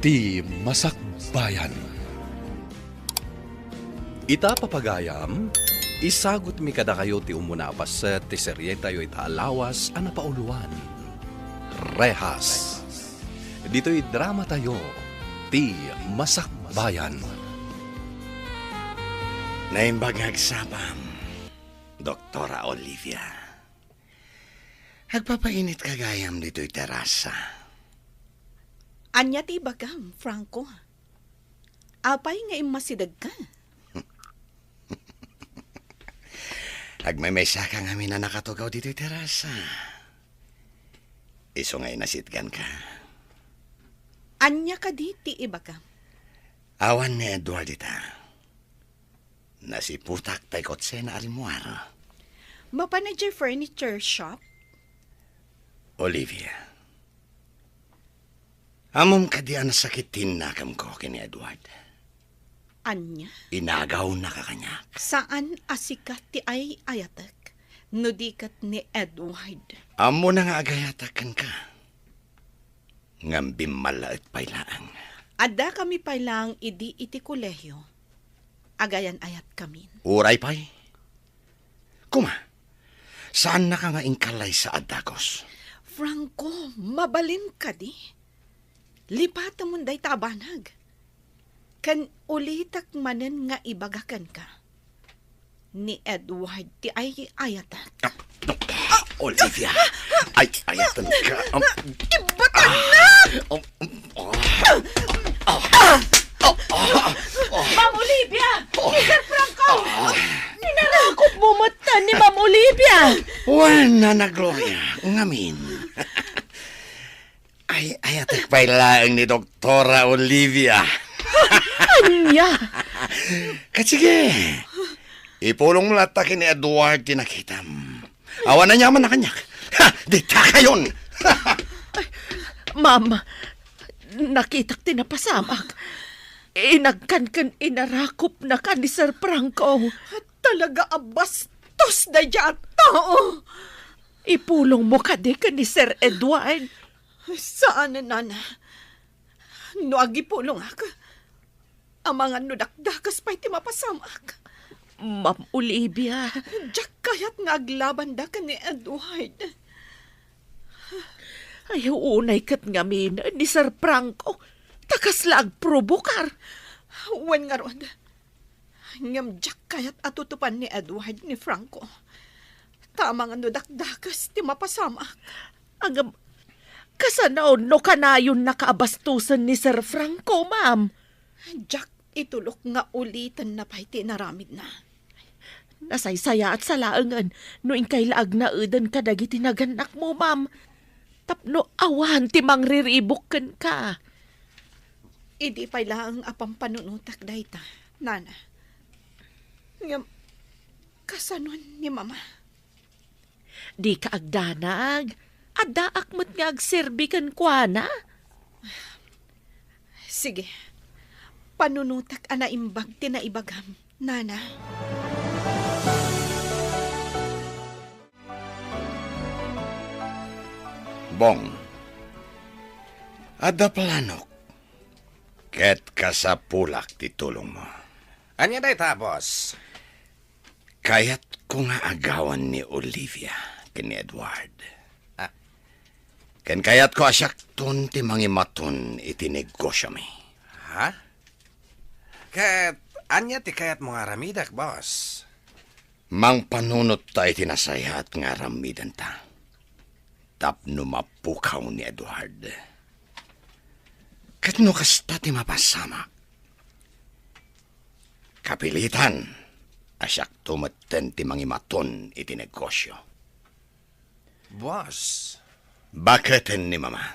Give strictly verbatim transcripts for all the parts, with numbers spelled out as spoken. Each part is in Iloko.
Ti Masakbayan. Ita, papagayam, isagutmi kadakayo ti umuna a paset ti serietayo ita a lawas a napauloan, Rehas. Ditoy dramatayo, Ti Masakbayan. Naimbag nga agsapam, Doktora Olivia. Agpapainitka gayam ditoy terasa. Ania ti ibagam, Franco? Apay nga immasidegka? Agmaymaysaka ngamin a nakatugaw ditoy terasa. Isu nga inasitganka. Ania kadi ti ibagam? Awan ni Edward ita. Nasiputak tay kotsena a rimmuar. Mapan idiay furniture shop? Olivia, ammom kadi a nasakit ti innakemko ken ni Edward? Ania? Inagawnaka kaniak. Saan a sika ti ay-ayatek, no di ket ni Edward. Ammona nga agayatak kenka. Ngem bimmallaet pay laeng. Addakami pay laeng idi iti kolehio. Agayan-ayatkamin. Uray pay. Kuma, saannaka nga inkallaysa a dagus. Franco, mabalin kadi? Lipatemon dayta a banag. Ken ulitek manen nga ibaga kenka, ni Edward ti ay-ayatek. Ah, Olivia, ay-ayatenka. Um, Ibatanna! Ah, um, um, ah, ah, ah, ah, ah. Ma'am Olivia! Oh. Mister Franco! Ah. Inarakop mo met ni Ma'am Olivia! Wen, Nana Gloria, ngamin. Ay, ayatek pay laeng ni Doktora Olivia. Ania? Ket sige, ipulong mo latta ken ni Edward ti nakitam. Awan aniaman a kaniak. Ha, ditakayon! Ay, ma'am, nakitak ti napasamak. Inagkan ken inarakopnaka ni Sir Franco. Talaga a bastos daydiay a tao! Ipulong mo kadi ken ni Sir Edward? Saan, nana. No agipulongak, amangan no dakdakes pay ti mapasamak. Ma'am Olivia. Diak kayat nga aglabanda ken ni Edward. Ay, unay ket ngamin ni Sir Franco, ta kasla agprobokar. Wen ngarud, ngem diak kayat a tutupan ni Edward ni Franco. Ta amangan no dakdakes ti mapasamak. Ngem, kasano no kanayonnaka a bastosen ni Sir Franco, ma'am? Diak itulok nga ulitenna pay ti inaramidna. Nasaysayaat sa laengen no inkay la agnaeden kadagiti nagannakmo, ma'am. Tapno awan ti mangriribuk kenka. Idi pay laeng a pampanunotak dayta, nana. Ngem, kasano ni mama? Dika agdanag. Addaak met nga agserbi kenkuana. Sige. Panunotak a naimbag ti naibagam, nana. Bong, adda planok, ket kasapulak ti tulongmo. Ania dayta, boss? Kayatko nga agawan ni Olivia ken ni Edward. Ah. Ken kayatko a siakton ti mangimaton iti negosiomi. Ha? Ket ania ti kayatmo nga aramidek, boss? Mangpanunot ta iti nasayaat nga aramidenta tapno mapukaw ni Edward. Ket no kasta ti mapasamak, kapilitan a siakto metten ti mangimaton iti negosio. Boss. Baketen ni Mama.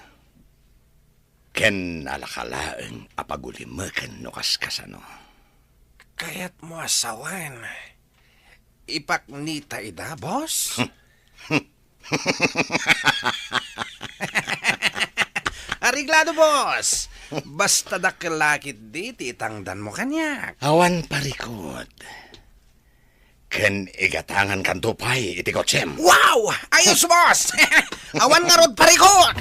Ken alaka laeng a pagulimeken no kaskasano. Kayatmo a sawen, ipaknita ida, boss? Areglado, boss. Basta dakkel la ketdi ti itangdanmo kaniak. Awan parikut. Ken igatangankanto pay iti kotsem. Wow! Ayos, boss! Awan ngarud parikut!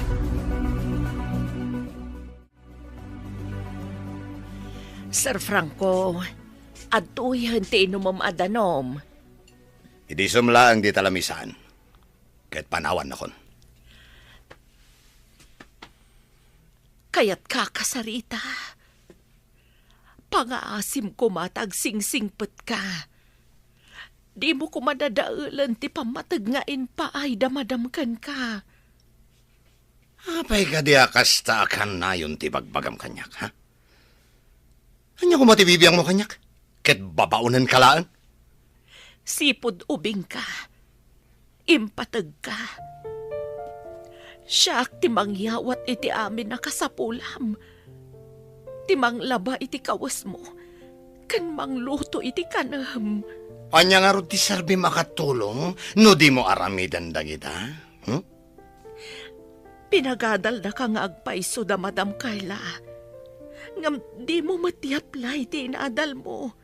Sir Franco, adtoyen ti inumem a danom. Idisom laeng dita lamisan, ket panawannakon. Kayatka, Sarita. Pangaasim koma ta agsingsingpetka. Dimo koma dadaelen ti pammateg nga impaay da Madam kenka. Apay kadi a kasta a kanayon ti bagbagam kaniak, ha? Ania koma ti bibiangmo kaniak? Ket babaonenka laeng? Sipud ubingka, impategka. Siak ti mangyawat iti amin a kasapulam, ti manglaba iti kawesmo, ken mangluto iti kanem. Ania ngarud ti serbim a katulong no dimo aramiden dagita? Hmm? Pinagadaldaka nga agpayso da Madam Carla. Ngem dimo met yaplay ti inadalmo,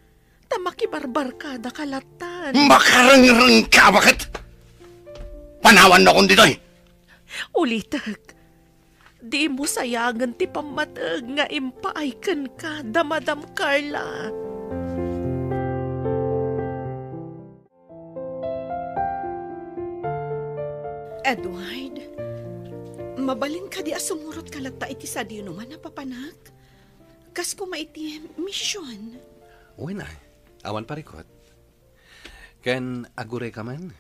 ta makibarbarkadaka lattan. Makarengrengka, baket? Panawannakon ditoy. Ulitek, dimo sayangen ti pammateg nga impaay kenka da Madam Carla. Edward, mabalin kadi a sumurotka latta iti sadinoman a papanak? Kas koma iti mision. Wen ay, awan parikut. Ken agurayka man?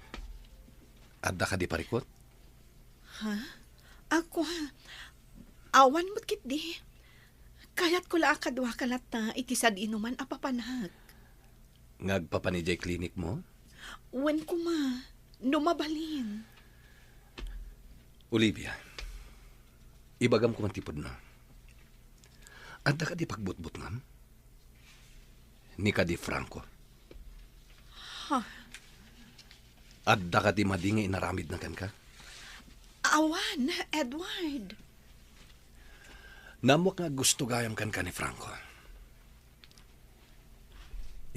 Adda kadi parikut? Ha? Ako, ha? Awan met ketdi. Kayatko la a kaduaka latta iti sadinoman a papanak. Nga agpapan idiay klinikmo? Wen koma, no mabalin. Olivia, ibagam koma ti pudno. Adda kadi pagbutbutngam? Ni kadi Franco? Ha? Adda kadi madi nga inaramidna kenka? Awan, Edward. Naammoak nga aggusto gayam kenka ni Franco.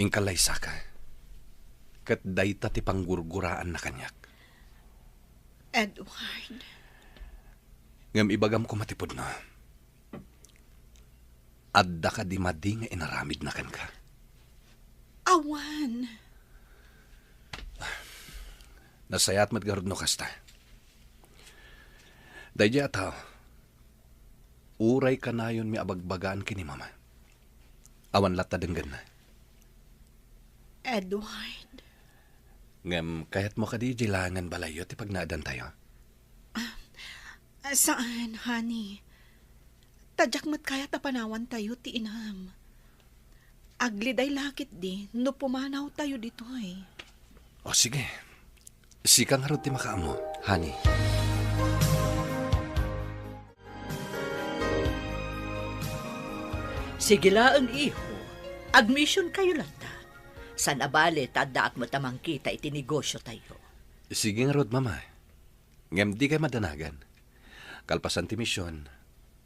Inka laysaka. Ket dayta ti panggurguraanna kaniak. Edward. Ngem ibagam koma ti pudno. Adda kadi madi nga inaramidna kenka? Awan. Nasayaat met garud no kasta. Daydiay a tao, uray kanayonmi a bagbagaan ken ni Mama. Awan latta denggenna. Edward. Ngem kayatmo kadi idiay laengen balayyo ti pagnaedantayo? Ah, saan, honey. Ta diak met kayat a panawantayo ti inam. Agliday la ketdi no pumanawtayo ditoy. O, sige. Sika ngarud ti makaammo, honey. Sige laeng, iho. Agmisionkayo latta. Saan a bale ta addaak met a mangkita iti negosiotayo. Sige ngarud, Mama. Ngem dikay madanagan. Kalpasan ti mision,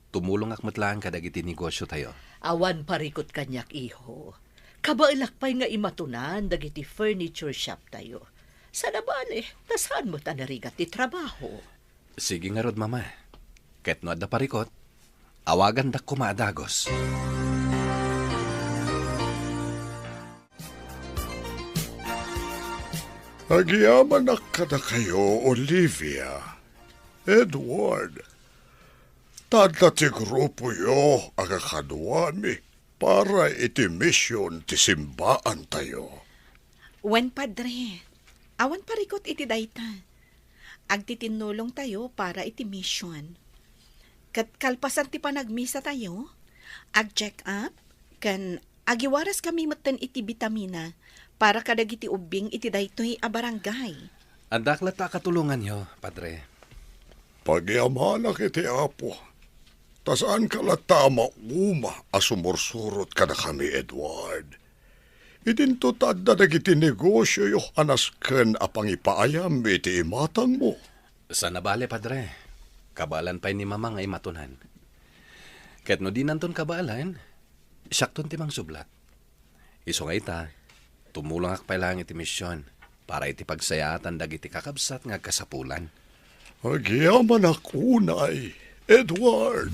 tumulongak met laeng kadagiti negosiotayo. Awan parikut kaniak, iho. Kabaelak pay nga imatonan dagiti furniture shoptayo. Saan a bale, ta saan met a narigat ti trabaho. Sige ngarud, Mama. Ket no adda parikut, awagandak koma a dagus. Agyamanak kadakayo, Olivia, Edward, ta adda ti grupoyo a kakaduami para iti mision ti simbaantayo. Wen, Padre, awan parikut iti dayta. Agtitinnulongtayo para iti mision. Ket kalpasan ti panagmisatayo, ag-check up, ken agiwaraskami metten iti bitamina para kadagiti ubbing iti daytoy a barangay. Addaak latta a katulonganyo, Padre. Pagyamanak iti Apo, ta saanka latta a mauma a sumursurot kadakami, Edward. Idinto ta adda dagiti negosioyo a nasken a pangipaayam iti imatangmo. Saan a bale, Padre. Kabaelan pay ni Mama nga imatonan. Ket no dinanton kabaelan, siakton ti mangsublat. Isu nga ita, tumulongak pay laeng iti mision para iti pagsayaatan dagiti kakabsat nga agkasapulan. Agyamanak unay, Edward.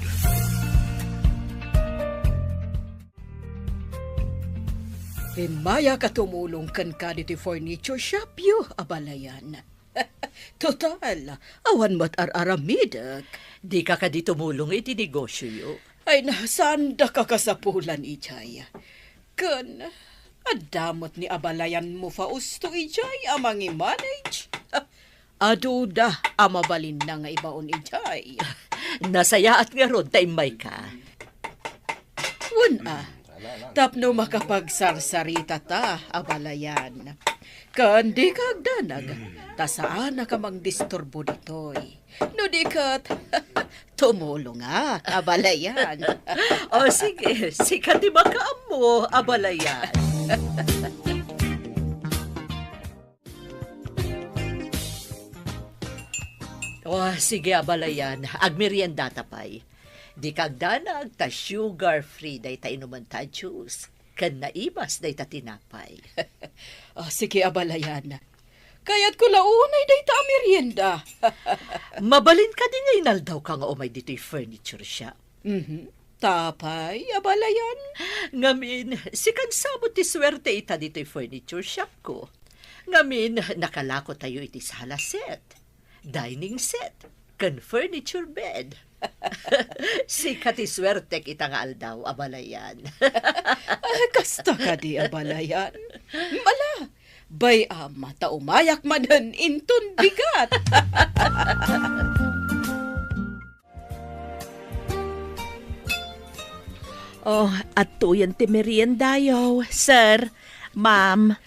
Immayak a tumulong kenka ditoy furniture shop yo, abalayan. Total, awan met ar-aramidek. Dika kadi tumulong iti negosyo yo? Ay, na, saandaka kasapulan idiay. Ken, adda met ni abalayanmo Fausto idiay a mangimanage. Aduda a mabalinna nga ibaon idiay. Nasayaat ngarud ta immayka. Wen a, tapno makapagsarsarita ta, abalayan. Ken dika agdanag, ta saanak a mangdisturbo ditoy. No di ket, tumulongak, abalayan. O sige, sika ti makaammo, abalayan. O, sige, abalayan. Agmeriendata pay. Dika agdanag ta sugar-free dayta inumenta a juice, ken naibas dayta tinapay. O, sige, abalayan. Kayatko la unay dayta a merienda. Mabalin kadi nga inaldawka nga umay ditoy furniture shop? Mhm. Apay, abalayan? Ngamin, sikan sa met ti suerte ita ditoy furniture shop ko. Ngamin, nakalako tayo iti sala set, dining set, ken furniture bed. Sika ti suertek ita nga aldaw, abalayan. Ah, kasta kadi, abalayan? Ala, bay-am ta umayak manen inton bigat. Oh, adtoyen ti meriendayo, sir, ma'am.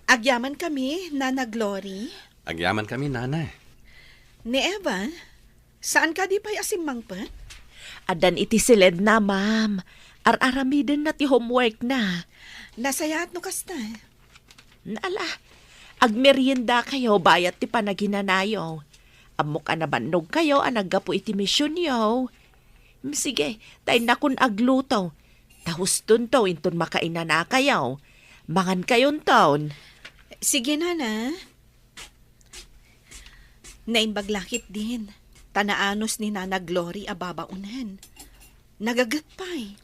Agyaman kami, Nana Glory. Agyaman kami, Nana. Ni Eva, saan kadi pay a simmangpet? Addan iti siledna, ma'am. Ar-aramidenna ti homeworkna. Nasayaat no kasta. Ala, agmeriendakayo bayat ti panaginanayo. Ammok a nabannogkayo a naggapu iti misionyo. Mm, sige, ta innakon agluto. Ta hustonto inton makainanakayo. Mangankayonton. Sige, Nana. Naimbag la ketdin, ta naanus ni Nana Glory a babaonen. Nagaget pay.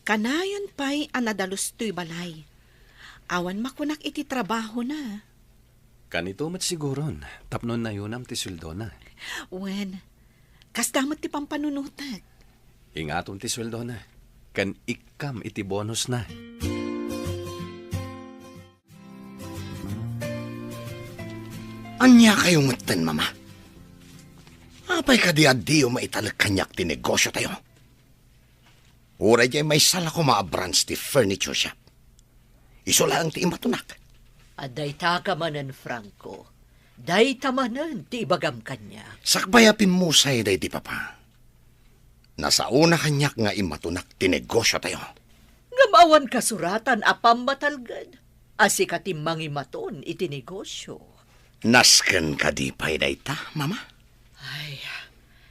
Kanayon pay a nadalus toy balay. Awan makunak iti trabahona. Kanito met siguron, tapno nayunam ti sueldona. Wen, kasta met ti pampanunotek. Ingaton ti sueldona, ken ikkam iti bonusna. Ania kayo metten, Mama? Apay kadi a diyo maitalek kaniak ti negosiotayo? Uray diay maysa la koma a branch ti furniture shop. Isu laeng ti immatonak. A dayta ka manen, Franco. Dayta manen ti ibagam kaniak. Sakbay a pimmusay daydi papa. Nasaona kaniak nga immatonak ti negosiotayo. Ngem awan kasuratan a pammatalgen a sika ti mangimaton iti negosio. Nasken kadi pay dayta, Mama? Ay,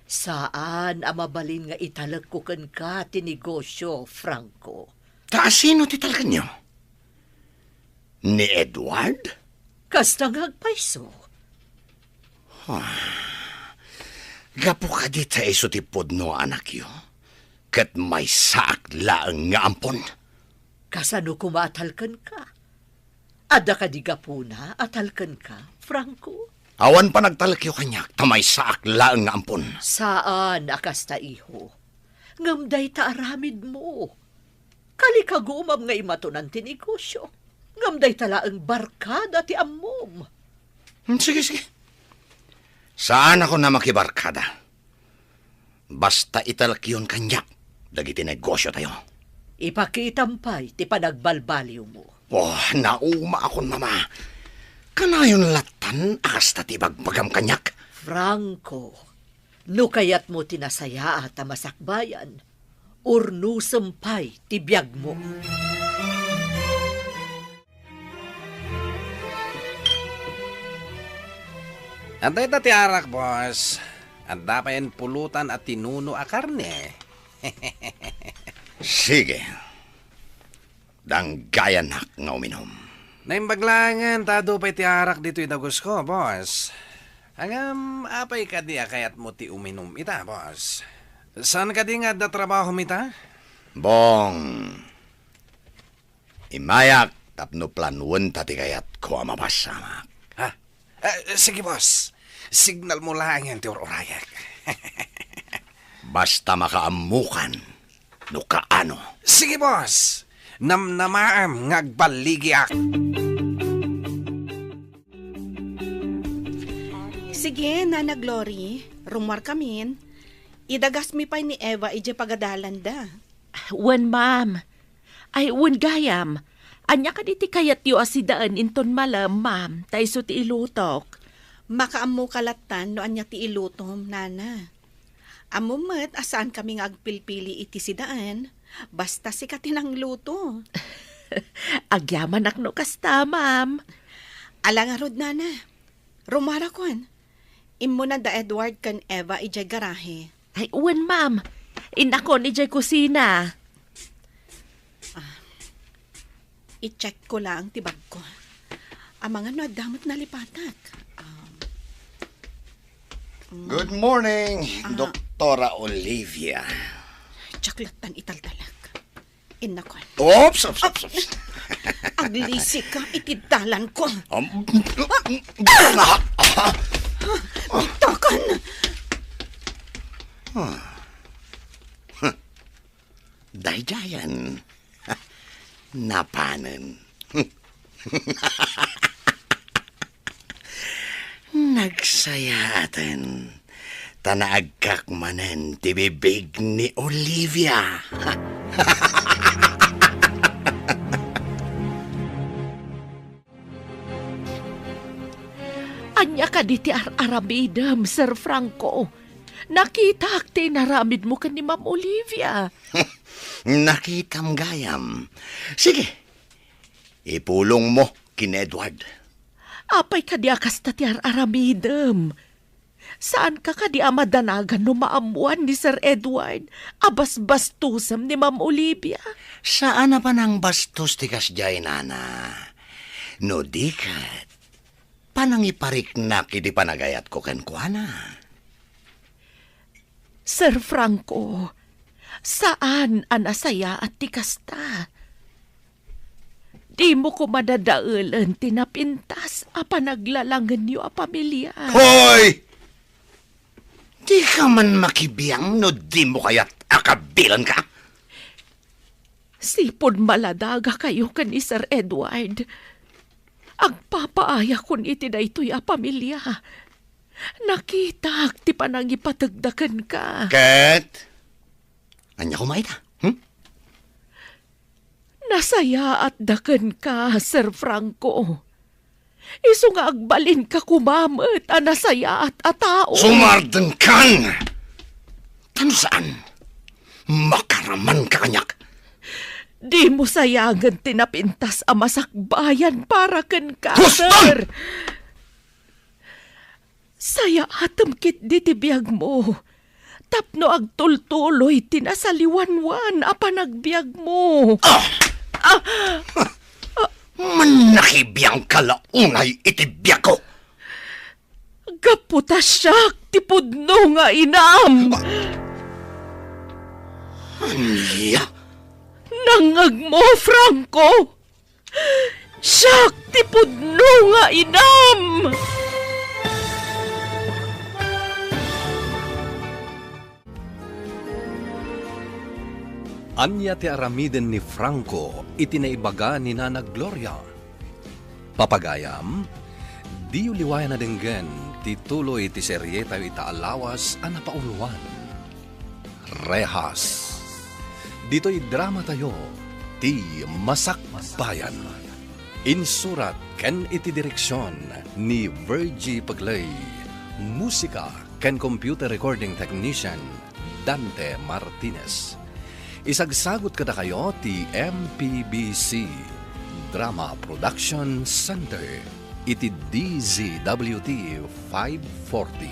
saan a mabalin nga italekko kenka ti negosio, Franco. Ta asino ti talkenyo? Ni Edward? Kasta nga agpayso. Ah, gapu kadi ta isu ti pudno a anakyo, ket maysaak laeng nga ampon. Kasano koma a talkenka? Adda kadi gapuna a talkenka, Franco? Awan panagtalekyo kaniak ta maysaak laeng nga ampon. Saan a kasta, iho. Ngem dayta aramidmo. Kalikagumam nga imatonan ti negosyo. Ngem dayta laeng barkada ti ammom. Hmm, sige, sige. Saanakon a makibarkada. Basta italekyon kaniak dagiti negosiotayo. Ipakitam pay ti panagbalbaliwmo. Oh, naumaakon, Mama. Kanayon lattan a kasta ti ibagbagam kaniak. Franco, no kayatmo ti nasayaat a masakbayan, urnosem pay ti biagmo. Adda ita ti arak, boss. Adda payen pulutan a tinuno a karne. Sige. Danggayanak nga uminom. Naimbag laengen ta adu pay ti arak ditoy dagusko, boss. Ngem, apay kadi a kayatmo ti uminom ita, boss? Saan kadi nga adda trabahom ita? Bong, imayak tapno planuenta ti kayatko a mapasamak. Ha? Eh, sige, boss. Signal mo laengen ti ur-urayek. Basta makaammokan no kaano. Sige, boss. Namnamaem nga agballigiak. Sige, Nana Glory, rummuarkamin. Idagasmi pay ni Eva idiay pagadalanda. Wen, ma'am. Ay, wen gayam. Ania kadi ti kayatyo a sidaen inton malem, ma'am, ta isu ti ilutok? Makaammoka lattan no ania ti ilutom, Nana. Ammom met a saankami nga agpilpili iti sidaen, basta sika ti nangluto. Agyamanak no kasta, ma'am. Ala ngarud, Nana. Rummuarakon. Immuna da Edward ken Eva idiay garahe. Ay, wen, ma'am. Innakon idiay kusina. Ah, i-check ko laeng ti bagko. Amangan no adda met nalipatak. Um, mm. Good morning, Ah. Doktora Olivia. Diak lattan italtalek. Innakon. Oops, oops, oops, oops. Aglisika iti dalanko. Um, Bitakan! Daydiayen. Napanen. Nagsayaaten, ta naagkak manen ti bibig ni Olivia. Ania kadi ti ar-aramidem, Sir Franco? Nakitaak ti inaramidmo ken ni Ma'am Olivia. Nakitam gayam. Sige, ipulongmo ken Edward. Apay kadi a kasta ti ar-aramidem? Saanka kadi a madanagan no maammoan ni Sir Edward a basbastosem ni Ma'am Olivia? Saan a panangbastos ti kasdiay, nana. No di ket, panangipariknak iti panagayatko kenkuana. Sir Franco, saan a nasayaat ti kasta. Dimo koma dadaelen ti napintas a panaglalangenyo a pamilia. Hoy! Dika man makibiang no dimo kayat a kabilanka? Sipud maladagakayo ken ni Sir Edward, agpapaayakon iti daytoy a pamilia. Nakitaak ti panangipategda kenka. Ket? Ania koma ita? Hmm? Nasayaatda kenka, Sir Franco. Isu nga agbalinka koma met a nasayaat a tao. Sumardengkan! Ta no saan, makaramanka kaniak. Dimo sayangen ti napintas a masakbayan para kenka, Huston! Sir. Sayaatem ketdi ti biagmo tapno agtultuloy ti nasaliwanwan a panagbiagmo. Ah! Ah! Mannakibiangka la unay iti biagko. Gapu ta siak ti pudno nga inam. Ania? Nangngegmo, Franco? Siak ti pudno nga inam! Ania ti aramiden ni Franco iti naibaga ni Nana Gloria? Papagayam, diyo liwayan a denggen ti tuloy ti serietayo ita a lawas a napauluan. Rehas. Ditoy dramatayo, ti Masakbayan. Insurat ken iti direksion ni Virgie Pegley. Musika ken computer recording technician, Dante Martinez. Isagsagut kadakayo ti M P B C Drama Production Center iti D Z W T five forty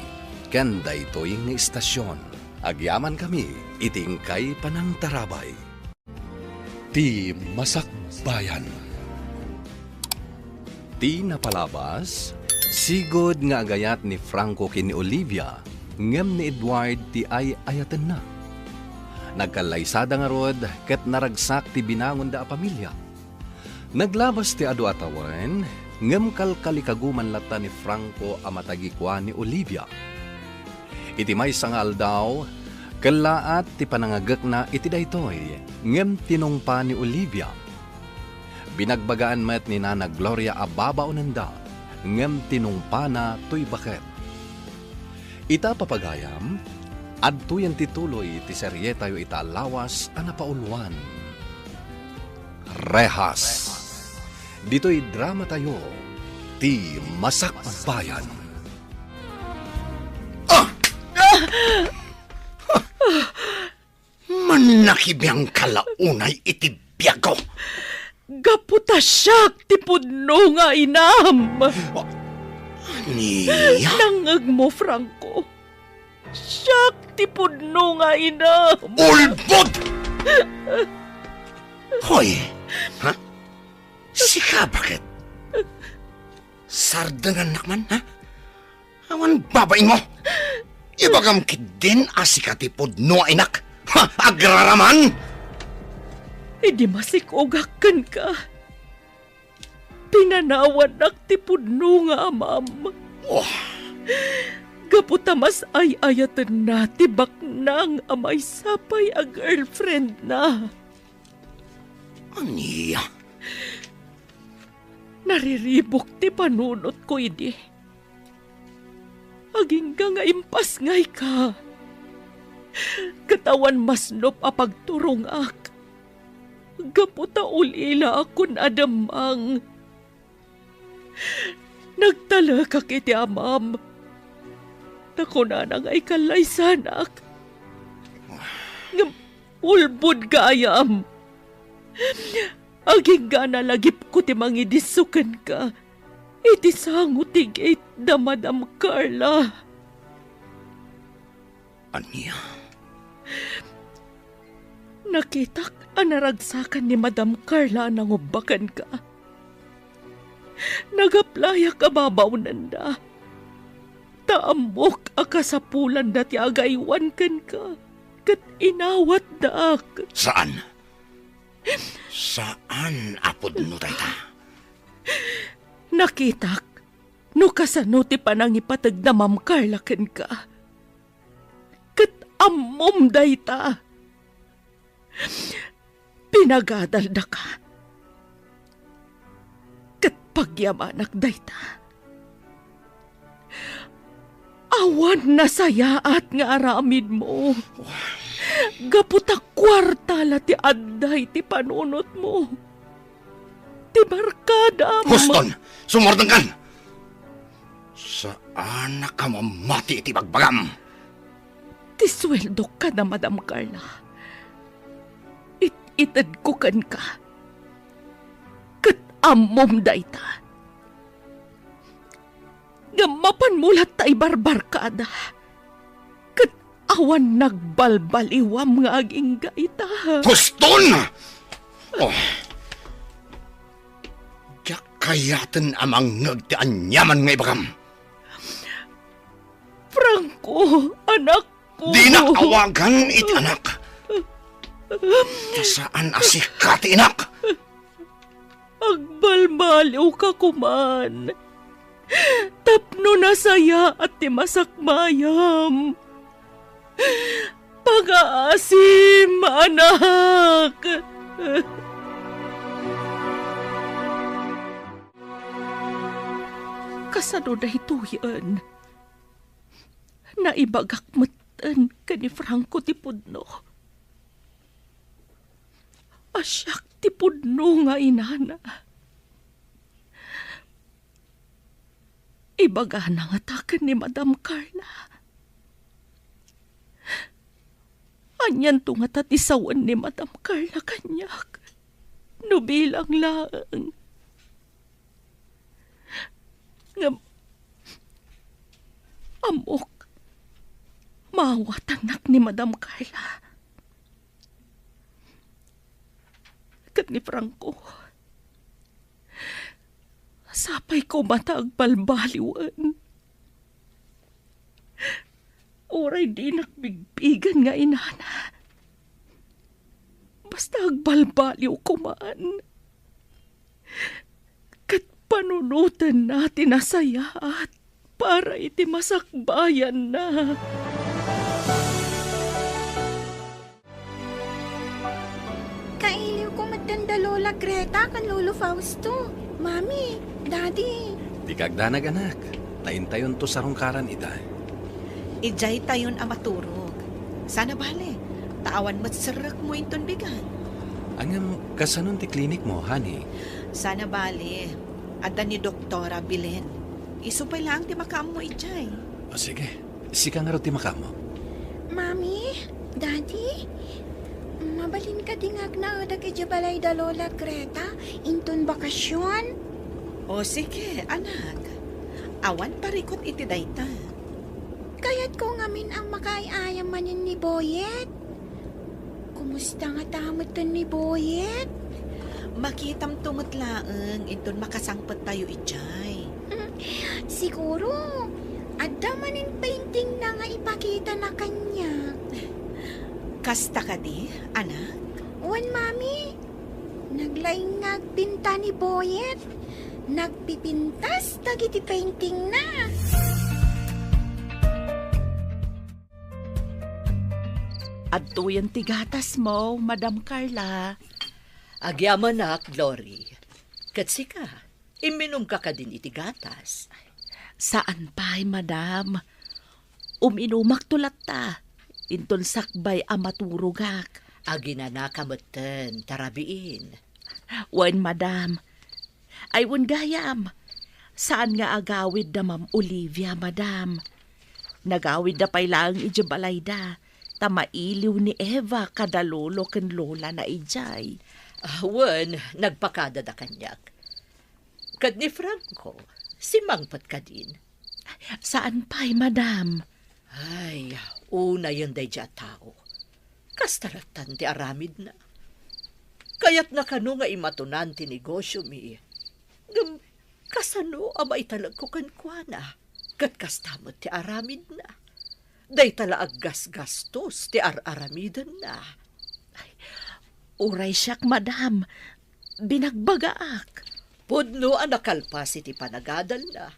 ken daytoy nga istasion. Agyamankami iti inkay panangtarabay. Ti Masakbayan. Ti napalabas, sigud nga agayat ni Franco ken ni Olivia, ngem ni Edward ti ay-ayatenna. Nagkallaysada ngarud ket naragsak ti binangonda a pamilia. Naglabas ti adu a tawen, ngem kalkalikaguman latta ni Franco a matagikua ni Olivia. Iti maysa nga aldaw, kellaat ti panangagekna iti daytoy, ngem tinungpa ni Olivia. Binagbagaan met ni Nana Gloria a babaonenda, ngem tinungpana toy baket. Ita, papagayam, adtoyen ti tuloy ti serietayo ita a lawas a napauluan, Rehas. Ditoy dramatayo, ti Masakbayan. Ah! Mannakibiangka la unay iti biagko. Gapu ta siak ti pudno nga inam. Ania? Nangngegmo, Franco. Siak ti pudno nga inam. Ulbod! Hoy, ha? Sika, baket? Sardengannak man, ha? Awan babainmo. Ibagam ketdin a sika ti pudno a inak. Ha, agraraman! Idi masikogak kenka, pinanawannak ti pudno nga amam. Oh. Gapu ta mas ay-ayatenna ti baknang a maysa pay a girlfriendna. Ania? Nariribuk ti panunotko idi. Agingga nga impasngayka. Ket awan masnop a pagturongak. Gapu ta ulilaakon a demmang. Nagtalekak iti amam. Ta kunana nga ikallaysanak. Ngem ulbod gayam. Agingga a nalagipko ti mangidisso kenka iti sango ti gate da Madam Carla. Ania? Nakitak a naragsakan ni Madam Carla a nangubba kenka. Nagaplayak a babaonenda. Ta ammok a kasapulanda ti agaywan kenka, ket inawatdak. Saan? Saan a pudno dayta? Nakitak no kasano ti panangipateg da Ma'am Carla kenka. Ket ammom dayta. Pinagadaldaka. Ket pagyamanak dayta. Awan nasayaat nga aramidmo. Gapu ta kuarta la ti adda iti panunotmo. Ti barkadam. Huston! Sumardengkan! Saanak a mamati iti bagbagam. Ti sueldok kada Madam Carla, it-itedko kenka. Ket ammom dayta. Ngem mapanmo latta ibarbarkada. Ket awan nagbalbaliwam nga agingga ita. Huston! Oh. Diak kayaten a mangngeg ti aniaman nga ibagam. Franco, anakko. Dinak awagan iti anak. Ta saan a sika ti inak. Agbalbaliwka koman. Tapno nasayaat ti masakbayam. Pangaasim, anak! Kasano daytoyen? Naibagak metten ken ni Franco ti pudno. A siak ti pudno nga inana. Ibagana ngata ken ni Madam Carla. Anianto ngata ti sawen ni Madam Carla kaniak no bilang laeng? Ngem ammok, maawatannak ni Madam Carla ken ni Franco. Sapay koma ta agbalbaliwen. Uray dinak bigbigen nga inana, basta agbalbaliw koman. ket panunotenna ti nasayaat para iti masakbayanna. Kailiwko metten da Lola Greta ken Lolo Fausto. Mami, Daddy. Dika agdanag, anak. Ta intayonto sarungkaran ita. Idiay tayon a maturog. Sana bale, ta awan met serrekmo inton bigat. Ngem, kasanon ti klinikmo, honey? Sana bale, adda ni Doktora Belen. Isu pay laeng ti makaammo idiay. O, sige. Sika ngarud ti makaammo. Mami, Daddy, mabalin kadi nga agnaedak idiay balay da Lola Greta inton bakasion? O, sige, anak. Awan parikut iti dayta. Kayatko ngamin a makaay-ayam manen ni Boyet. Kumusta ngata metten ni Boyet? Makitamto met laeng inton makasangpettayo idiay. Siguro, adda manen paintingna nga ipakitana kaniak. Kasta kadi, anak? Wen, Mami. Naglaing nga agpinta ni Boyet. Nagpipintas dagiti paintingna. Adtoyen ti gatasmo, Madam Carla. Agyamanak, Glory. Ket sika, imminumka kadin iti gatas? Saan pay, Madam. Uminumakto latta, inton sakbay a maturogak. Aginanaka metten, ta rabiin. Wen, Madam. Ay, wen gayam. Saan nga agawid da Ma'am Olivia, Madam. Nagawidda pay laeng idiay balayda, ta mailiw ni Eva kada lolo ken lolana idiay. Ah, wen, nagpakadada kaniak. Ket ni Franco, simmangpet kadin? Saan pay, Madam. Ay, unayen daydiay a tao. Kasta lattan ti aramidna. Kayatna kano nga imatonan ti negosiomi. Ngem kasano a maitalekko kenkuana? Ket kasta met ti aramidna. Dayta la aggasgastos ti ar-aramidenna. Ay, uray siak, Madam. Binagbagaak. Pudno a nakalpas iti panagadalna.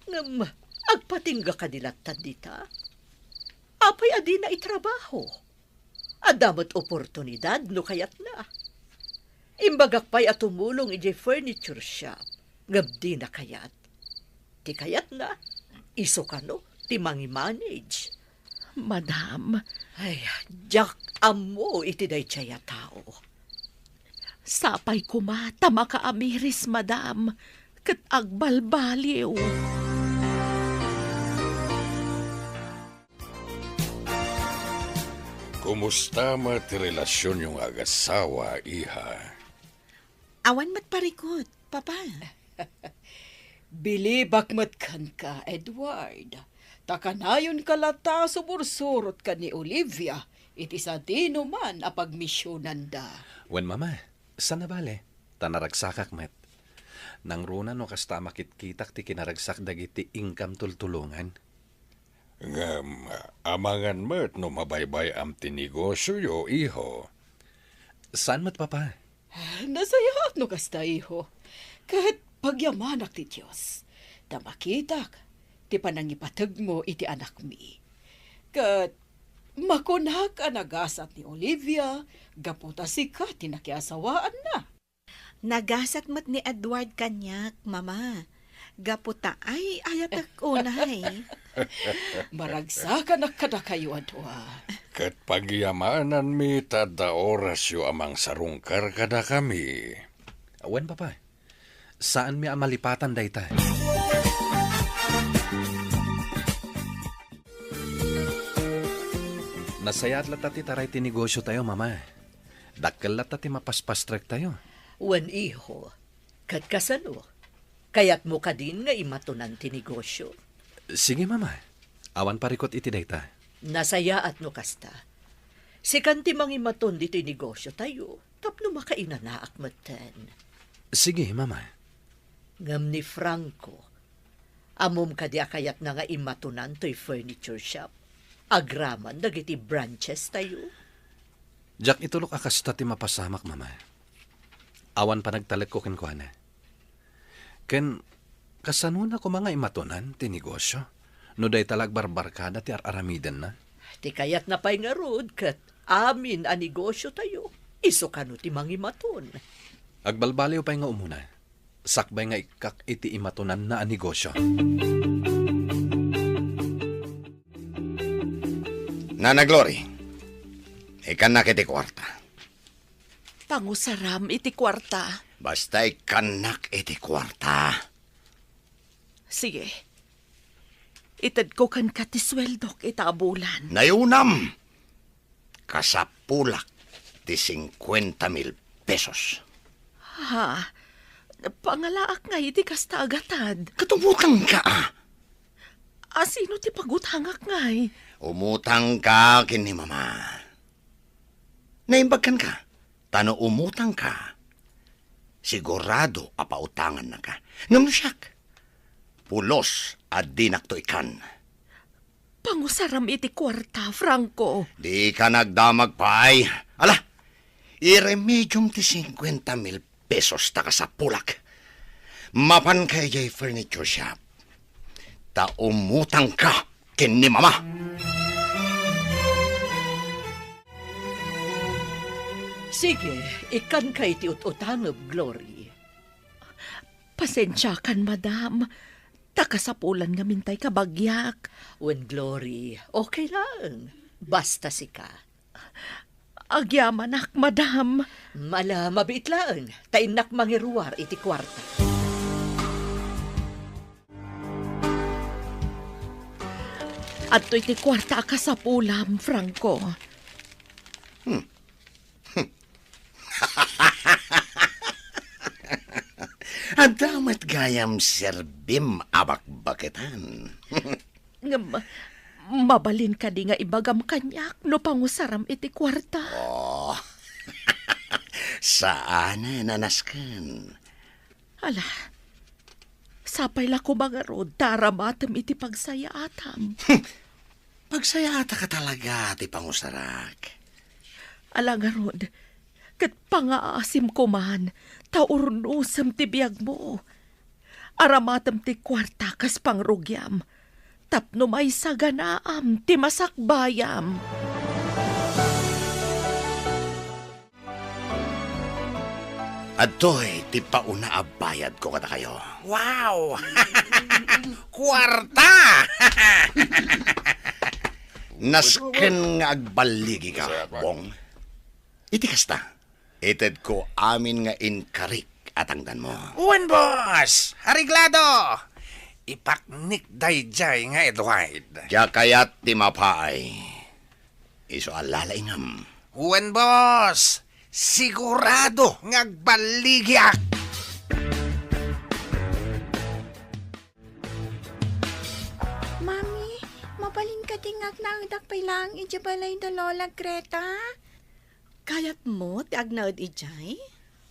Ngem agpatingga kadi lattan dita? Apay a dina itrabaho? Adda met oportunidad no kayatna. Imbagak pay a tumulong idiay furniture shop, ngem dina kayat. Ti kayatna, isu kano ti mangimanage. Madam. Ay, diak ammo iti daydiay a tao. Sapay koma ta makaamiris, Madam, ket agbalbaliw. Kumusta met ti relasionyo nga agasawa, iha? Awan met parikut, Papa. Bilibak met kenka, Edward. Ta kanayonka latta a sumursurot ken ni Olivia iti sadinoman a pagmisionanda. Wen, Mama, saan a bale, ta naragsakak met. Nangruna no kasta a makitkitak ti kinaragsak dagiti inkam tultulongan. Ngem, amangan met no mabaybay-am ti negosioyo, iho. Saan met, Papa? Nasayaat no kasta, iho. Ket pagyamanak ti Dios, ta makitak ti panangipategmo iti anakmi. Ket makunak a nagasat ni Olivia gapu ta sika ti nakiasawaanna. Nagasat met ni Edward kaniak, Mama, gapu ta ay-ayatek unay. Maragsakanak kadakayo a dua. Ket pagyamananmi ta adda orasyo a mangsarungkar kadakami. Wen, Papa. Saanmi a malipatan dayta. Nasayaat latta ti taray ti negosiotayo, Mama. Dakkel latta ti mapaspastrektayo. Wen, iho. Ket kasano? Kayatmo kadin nga imatonan ti negosio? Sige, Mama. Awan parikut iti dayta. Nasayaat no kasta. Sikan ti mangimaton ditoy negosiotayo tapno makainanaak metten. Sige, Mama. Ngem ni Franco, ammom kadi a kayatna nga imatonan toy furniture shop agraman dagiti branches tayo? Diak itulok a kasta ti mapasamak, Mama. Awan panagtalekko kenkuana. Ken kasanona koma nga imatonan ti negosio no dayta la agbarbarkada ti ar-aramidenna? Ti kayatna pay ngarud ket amin a negosiotayo, isu kano ti mangimaton. Agbalbaliw pay nga umuna, sakbay nga ikkak iti imatonanna a negosio. Nana Glory, ikkannak iti kuarta. Pangusaram iti kuarta. Basta ikkannak iti kuarta. Sige. Itedko kenka ti sueldok ita a bulan. Nayunam! Kasapulak ti singkuenta mil pesos. Ha? Pangalaak ngay iti kasta a gatad. Ket umutangka, a? A sino ti pagutangak ngay? Umutangka ken ni Mama. Naimbag kenka, ta no umutangka, sigurado a pautangannaka. Ngem no siak, pulos a dinakto ikkan. Pangusaram iti kuarta, Franco. Dika nagdamag pay. Ala, iremediom ti singkuenta mil pesos ta kasapulak. Mapanka idiay furniture shop. Ta umutangka ken ni Mama. Sige, ikkanka iti ut-utangeb, Glory. Pasensiakan, madam. Ta kasapulan ngamin tay kabagiak. Wen, Glory, okay laeng. Basta sika. Agyamanak, madam. Ala, mabiit laeng. Ta innak mangiruar iti kuarta. Adtoy ti kuarta a kasapulam, Franco. Hmm. Adda met gayam serbim a bakbaketan. Ngem, mabalin kadi nga ibagam kaniak no pangusaram iti kuarta? Oh, saanen a nasken. Ala, sapay la koma ngarud ta aramatem iti pagsayaatam. Pagsayaatak a talaga ti pangusarak. Ala ngarud, ket pangaasim koman, ta urnosem ti biagmo. Aramatem ti kuarta kas pangrugiam, tapno maisaganaam ti masakbayam. Adtoy ti pauna a bayadko kadakayo. Wow! Kuarta! Nasken nga agballigika, Bong. Iti kasta, itedko amin nga inkarik a tangdanmo. Wen, boss! Areglado! Ipaknik daydiay nga Edward. Diak kayat ti mapaay. Isu a lalaingam. Wen, boss! Sigurado nga agballigiak! Mami, mabalin kadi nga agnaedak pay laeng idiay balay da Lola Greta? Kayatmo ti agnaed idiay?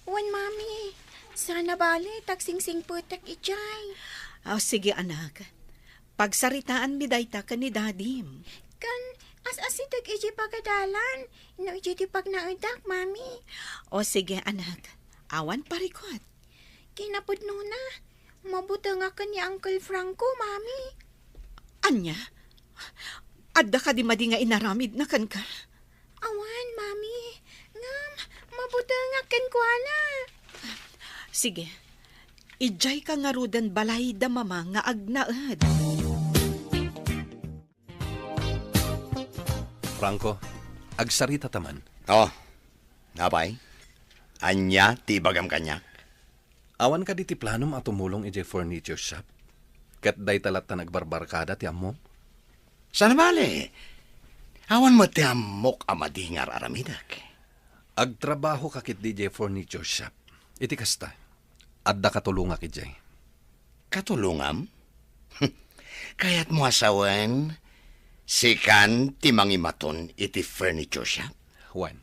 Wen, Mami. Sana bale, ta agsingsingpetek idiay. Ah, sige, anak. Pagsaritaanmi dayta ken ni Dadim. Ken as-asideg idiay pagadalan, no idiay ti pagnaedak, Mami. O, sige, anak. Awan parikut. Kinapudnona, mabutengak ken ni Uncle Franco, Mami. Ania? Adda kadi madi nga inaramidna kenka? Awan, Mami. Ngem, mabutengak kenkuana. Sige. Idiayka ngaruden balay da Mama nga agnaed. Franco, agsaritata man. Oh, apay? Ania ti ibagam kaniak? Awan kadi ti planom a tumulong idiay furniture shop? Ket dayta latta nagbarbarkada ti ammom? Sana bale, awan met ti ammok a madi nga ar-aramidek. Agtrabahoka ketdi idiay furniture shop. Iti kasta, adda katulongak idiay. Katulongam? Kayatmo a sawen, sikan ti mangimaton iti furniture shop? Wen,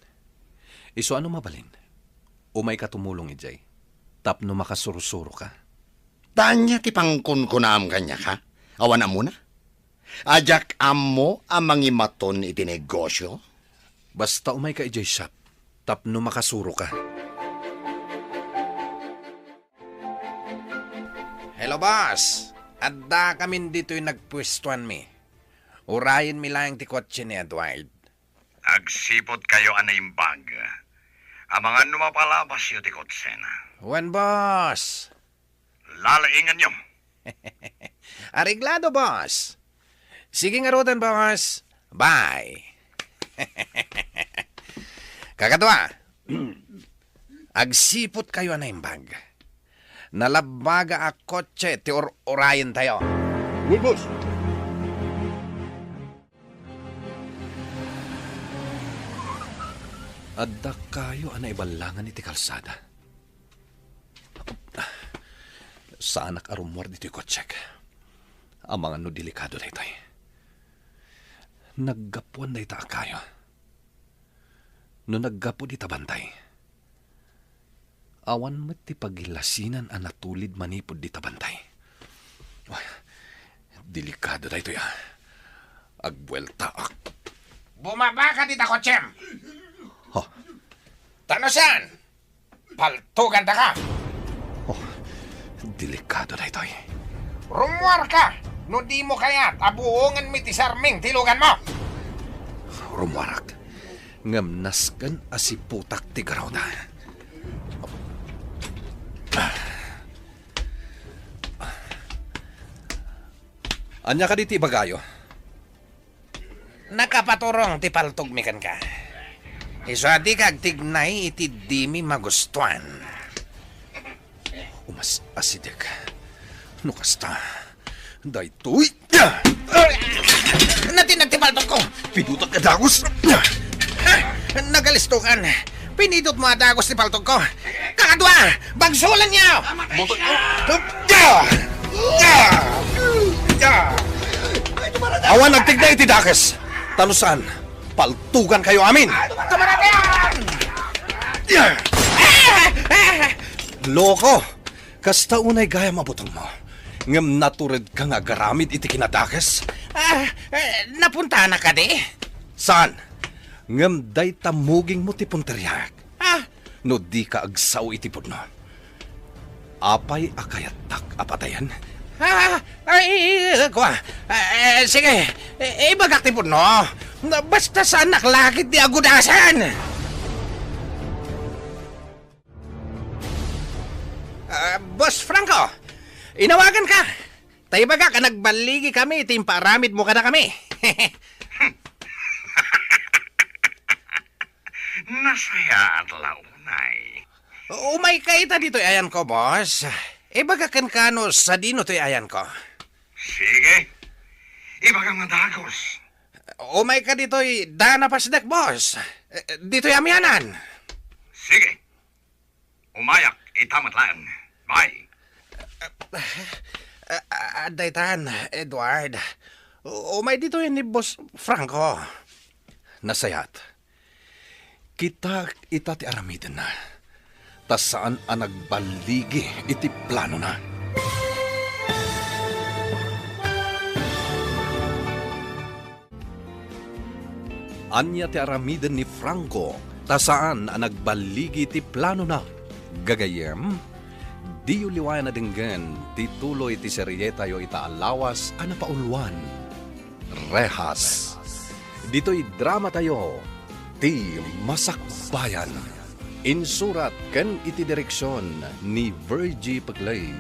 isu a no mabalin, umayka tumulong idiay tapno makasursuroka. Ta ania ti pangkunkunaam kaniak, ha? Awan ammona? A diak ammo a mangimaton iti negosio? Basta umayka idiay shop tapno makasuroka. Hello, boss. Addakamin ditoy nagpuestuanmi. Urayenmi laeng ti kotse ni Edward. Agsiputkayo a naimbag. Amangan no mapalabasyo ti kotsena. Wen, boss. Lalainganyo. Areglado, boss. Sige ngaruden, boss. Bye. Kakadua, agsiputkayo a naimbag. Nalabbaga a kotse ti ur-urayentayo. Wen, boss. Addakayo a naiballangan iti kalsada. Saanak a rummuar ditoy kotsek. Amangan no delikado daytoy. Naggapuan dayta a kayo. No naggapu dita bantay, awan met ti pagilasinan a natulid manipud dita bantay. Ay, delikado daytoy, a. Agbueltaak. Bumaba ka dita kotsem! Ha? Tano saan? Paltuganta ka! Oh, delikado daytoy. Rummuar ka! No di mo kayat a buonganmi ti sarming ti lugan mo! Rummuarak. Ngem nasken a siputak ti garrawda. Ania kadi ti ibagayo? Nakapaturong ti paltogmi kenka. Isu a dika agtignay iti dimi magustuan. Umas asidek. No kasta, daytoy. Natinag ti paltogko. Pidutak a dagus. Nagalistokan. Pinidot mo a dagus ti paltogko. Kakadua, bagsulanyo! Awan agtignay iti dakes. Tano saan, paltugankayo amin. Tumaratian! Loko! Kasta unay gayam a butongmo. Ngem naturedka nga agaramid iti kinadakes? Ah, eh, napuntanak kadi? Saan? Ngem dayta mugingmo ti punteriak. Ah, no dika agsao iti pudno, apay a kayattak a patayen? Ah, ay, kua. Ah, eh, sige, eh, ibagak ti pudno. Basta saannak lakit ti agudasan. Ah, Boss Franco, inawagan ka. Ta ibagak a nagballigi kami iti impaaramid mo kadakami. Nasayaat la unay. Umay ka ita ditoy ayanko, boss. Ibagak kenka no sadino toy ayanko. Sige. Ibagam nga dagus. Umay ka ditoy daan a pasdek, boss. Eh, ditoy amianan. Sige. Umayak ita met laeng. Bye. Ah, ah, daytan, Edward. Umay ditoy ni Boss Franco. Nasayaat. Kitaek ita ti aramidenna. Ta saan a nagballigi iti planona. Ania ti aramiden ni Franco ta saan a nagballigi ti planona? Gagayyem, diyo liwayan a denggen ti tuloy ti serietayo ita a lawas a napauluan, Rehas. Ditoy dramatayo, Ti Masakbayan. Insurat ken iti direksion ni Virgie Peclay.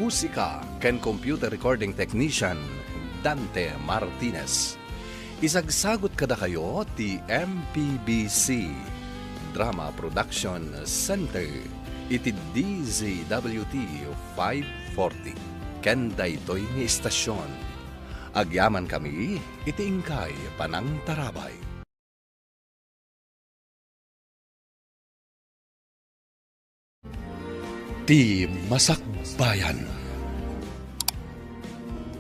Musika ken computer recording technician, Dante Martinez. Isagsagut kadakayo ti M P B C Drama Production Center iti D Z W T five forty. Ken daytoy nga istasion, agyamankami iti inkay panangtarabay. Ti Masakbayan.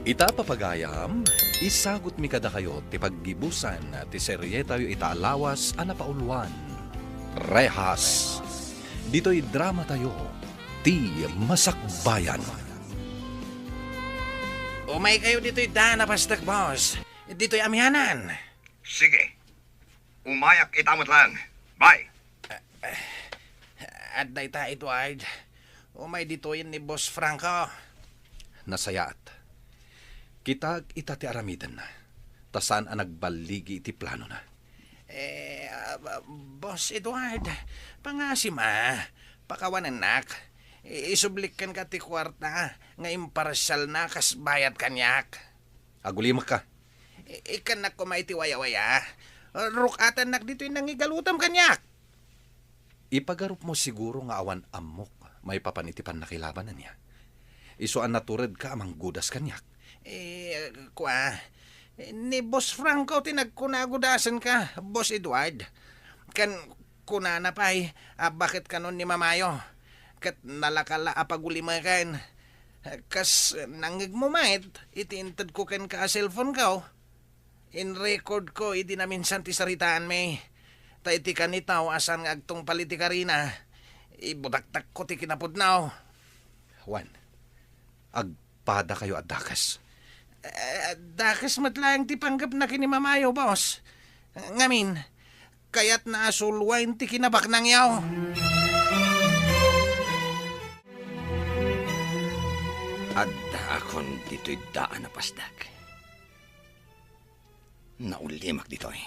Ita, papagayam, isagutmi kadakayo ti paggibusan ti serietayo ita a lawas a napauluan, Rehas. Ditoy dramatayo, Ti Masakbayan. Umaykayo ditoy daan a pasdek, boss. Ditoy amianan. Sige. Umayak ita met laeng. Bye. Adda ita, Edward. Umay ditoyen ni Boss Franco. Nasayaat. Kitaek ita ti aramidenna, ta saan a nagballigi iti planona. Eh, ah, Boss Edward, pangasima, pakawanennak. I-, isublik kenka ti kuarta nga imparsialna kas bayad kaniak. Agulimekka. I-, ikkannak koma iti wayawaya. Ruk-atannak ditoy nangigalutam kaniak. Ipagarupmo siguro nga awan ammok maipapan iti pannakilaban, ania? Isu a naturedka a manggudas kaniak. Eh, kua, ni Boss Franco ti nagkuna a gudasenka, Boss Edward. Ken kunana pay a baket kanon ni Mamayo. Ket nalaka la a pagulimeken. Kas nangngegmo met iti intedko kenka a cellphone-ko, in-record-ko idi naminsan ti saritaanmi. Ta iti kanitaw a saan nga agtungpal iti karina, ibutaktakko ti kinapudno. Wen, agpadakayo a dakes. Eh, dakes met laeng ti panggepna ken ni Mamayo, boss. Ngamin, kayatna a sulwaen ti kinabaknangyo. Addaakon ditoy daan a pasdak. Naulimek ditoy.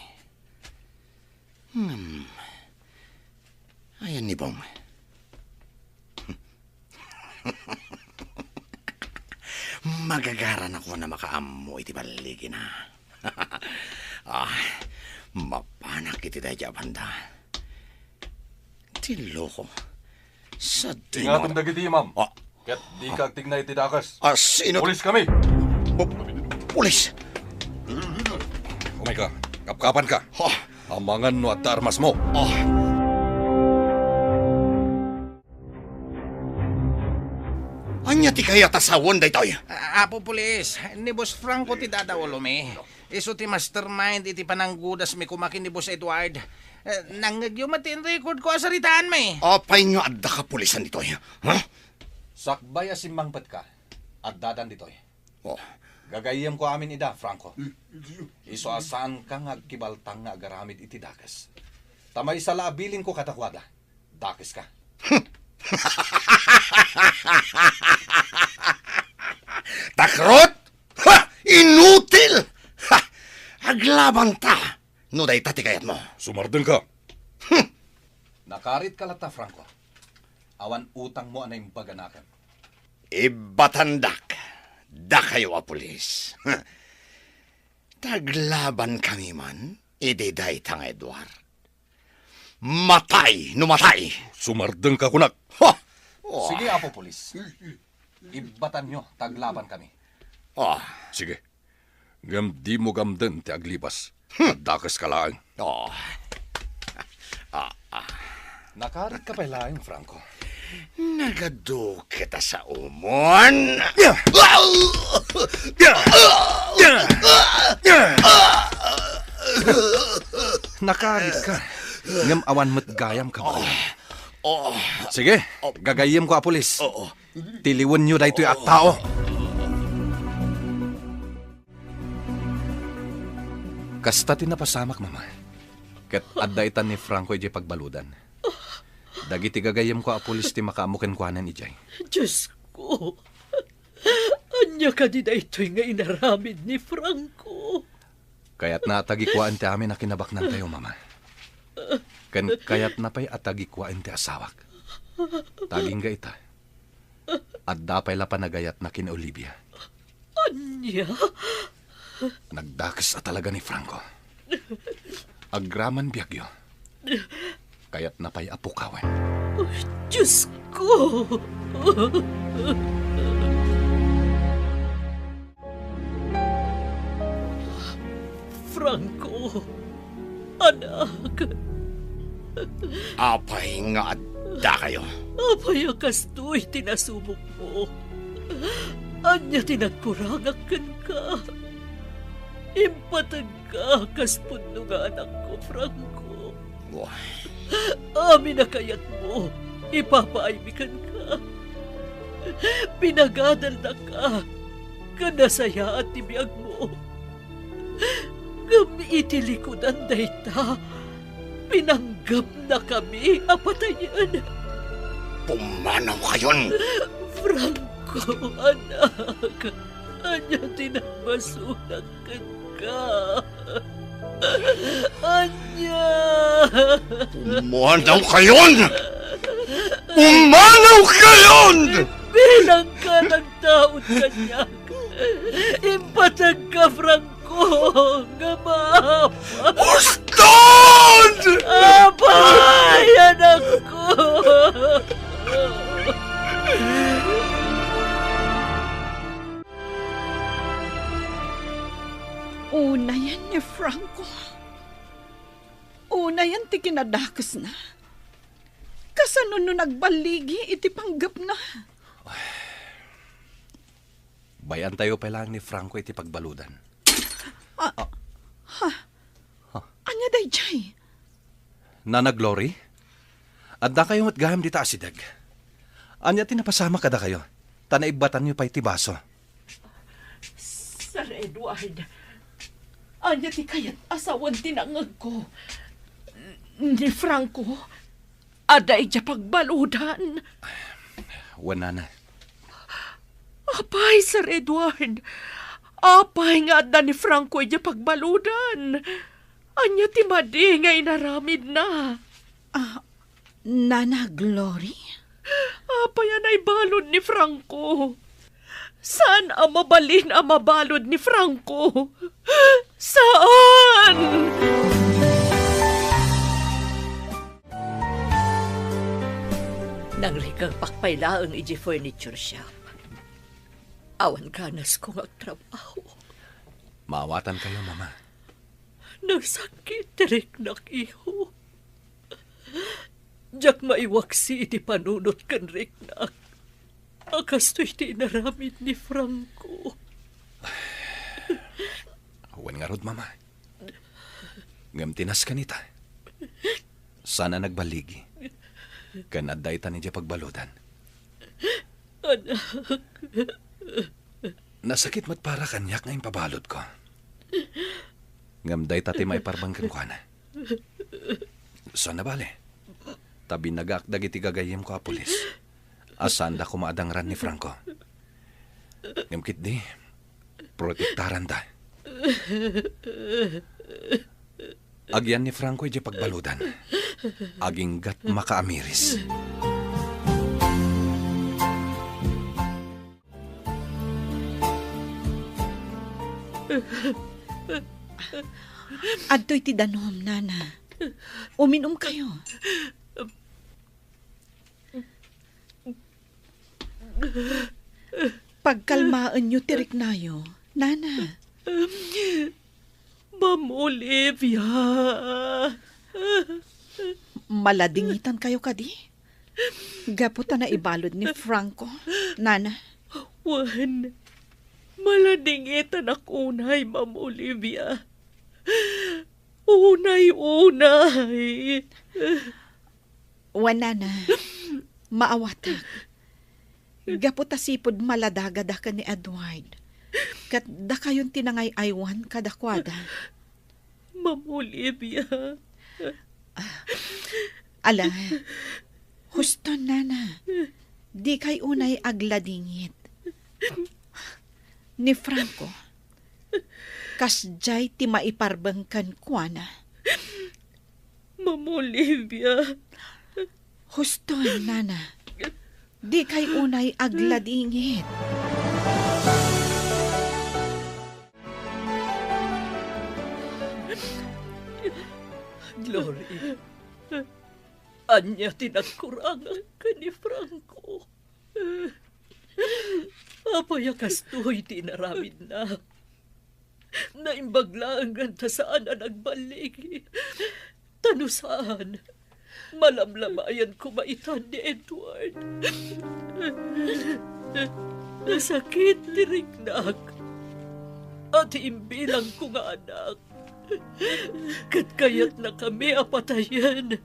Hmm. Ayan ni Bong. Magagaranakon a makaammo iti balligina. Ah, mapanak iti dayta a banda. Ti loko. Sa Ingatem dagiti imam. Ah. Ket dika agtigna iti dakes. Ah, sino? Pulis kami. Pu-, pulis? Umayka. Kapkapanka. Ha? Amangan no adda armasmo. Ah. Ania ti kayat a sawen daytoy? Ah, Apo Pulis, ni Boss Franco ti dadauluami. Isu ti mastermind iti pananggudasmi koma ken ni Boss Edward. Eh, nangngegyo met ti in-record-ko a saritaanmi. Apay nga adda kapulisan ditoy? Ha? Sakbay a simmangpetka, addadan ditoy. Oh. Gagayyemko amin ida, Franco. Isu a saanka nga agkibaltang nga agaramid iti dakes. Ta maysa la a bilinko kadakuada. Dakeska. Takrot! Ha! Inutil! Ha! Aglabanta no dayta ti kayatmo. Sumardengka. Hmm. Nakaritka latta, Franco. Awan utangmo a naimbag a nakem. Ibbatandak, dakayo a pulis. Taglabankami man idi dayta nga Edward. Matay no matay! Sumardengka kunak. Ha! Oh. Sige, Apo Pulis. Ibbatanyo, taglabankami. Oh. Sige. Ngem dimo gamden ti aglibas. Hmm. Dakeska laeng. Oh. Ah, ah. Nakaritka pay laeng, Franco. Nagadu ket a saomon. Nakaritka. Ngem awan met gayam, kabaro. Oh. Sige, gagayyemko a pulis. Oo. Tiliwenyo daytoy a tao. Kasta ti napasamak, Mama. Ket adda itan ni Franco idiay pagbaludan. Dagiti gagayyemko a pulis ti makaammo kenkuana idiay. Diosko, ania kadi daytoy nga inaramid ni Franco? Kayatna a tagikuaen ti amin a kinabaknantayo, Mama. Ken kayatna pay a tagikuaen ti asawak. Ta agingga ita, adda pay la panagayatna ken Olivia. Ania? Nagdakes a talaga ni Franco. Agraman biagyo. Kayatna pay a pukawen. Ay, Diosko! Franco, anak. Apay nga addakayo? Apay a kastoy ti nasubokmo? Ania ti nagkurangak kenka? Impategka kas pudno nga anakko, Franco. Wah. Amin a kayatmo, ipapaaymi kenka. Pinagadalnaka, ken nasayaat ti biagmo. Ngem iti likudan dayta, pinanggepnakami a patayen. Pumanawkayon! Franco! Ko, anak, ania ti nagbasolak kenka? Ania? Pumanawkayon! Pumanawkayon! Bilang ka nagtaud kaniak, impategka, Frank ko nga maapa. Uston! Apay, anakko! Unayen ni Franco. Unayen ti kinadakesna. Kasano no nagballigi iti panggepna? Bay-antayo pay laeng ni Franco iti pagbaludan. Ah, ah. Ha? Ha? Ania daydiay? Nana Glory? Addakayo met gayam dita asideg. Ania ti napasamak kadakayo? Ta naibbatanyo pay ti baso. Sir Edward, ania ti kayat a sawen ti nangngegko? Ni Franco, adda idiay pagbaludan. Wen, nana. Apay, Sir Edward? Apay nga adda ni Franco idiay pagbaludan? Ania ti madi nga inaramidna? Ah, Nana Glory? Apay a naibalud ni Franco? Saan a mabalin a mabalud ni Franco? Saan? Nangrikerpak pay laeng idiay furniture shop. Awan ganasko nga agtrabaho. Maawatankayo, Mama. Nagsakit ti riknak, iho. Diak maiwaksi iti panunot ken riknak a kastoy ti inaramid ni Franco. Wen ngarud, Mama. Ngem ti nasken ita, saan a nagballigi. Ken adda itan idiay pagbaludan. Anak. Nasakit met para kaniak nga impabaludko. Ngem dayta ti maiparbeng kenkuana. Saan a bale, ta binagaak dagiti gagayyemko a pulis a saanda koma a dangran ni Franco. Ngem ketdi, protektaranda. Agyan ni Franco idiay pagbaludan. Aginggat makaamiris. Adtoy ti danum, Nana. Uminomkayo. Pagkalmaenyo ti riknayo, Nana. Ma'am Olivia. Maladingitankayo kadi? Gapu ta naibalud ni Franco, Nana. Wen, maladingitanak unay, Ma'am Olivia. Unay, unay. Wen, Nana, maawatak. Gapu ta sipud maladagada ken ni Edward, ket dakayon ti nangay-aywan kadakuada. Ma'am Olivia. Ala, huston, Nana. Dikay unay agladingit. Ni Franco, kasdiay ti maiparbeng kenkuana. Ma'am Olivia. Huston, Nana. Dikay unay agladingit. Glory, ania ti nagkurangak ken ni Franco? Apay a kastoy ti inaramidna? Naimbag laeng ta saan a nagballigi. Ta no saan, malamlamayan koma itan ni Edward. Nasakit ti riknak a ti imbilangko nga anak ket kayatnakami a patayen.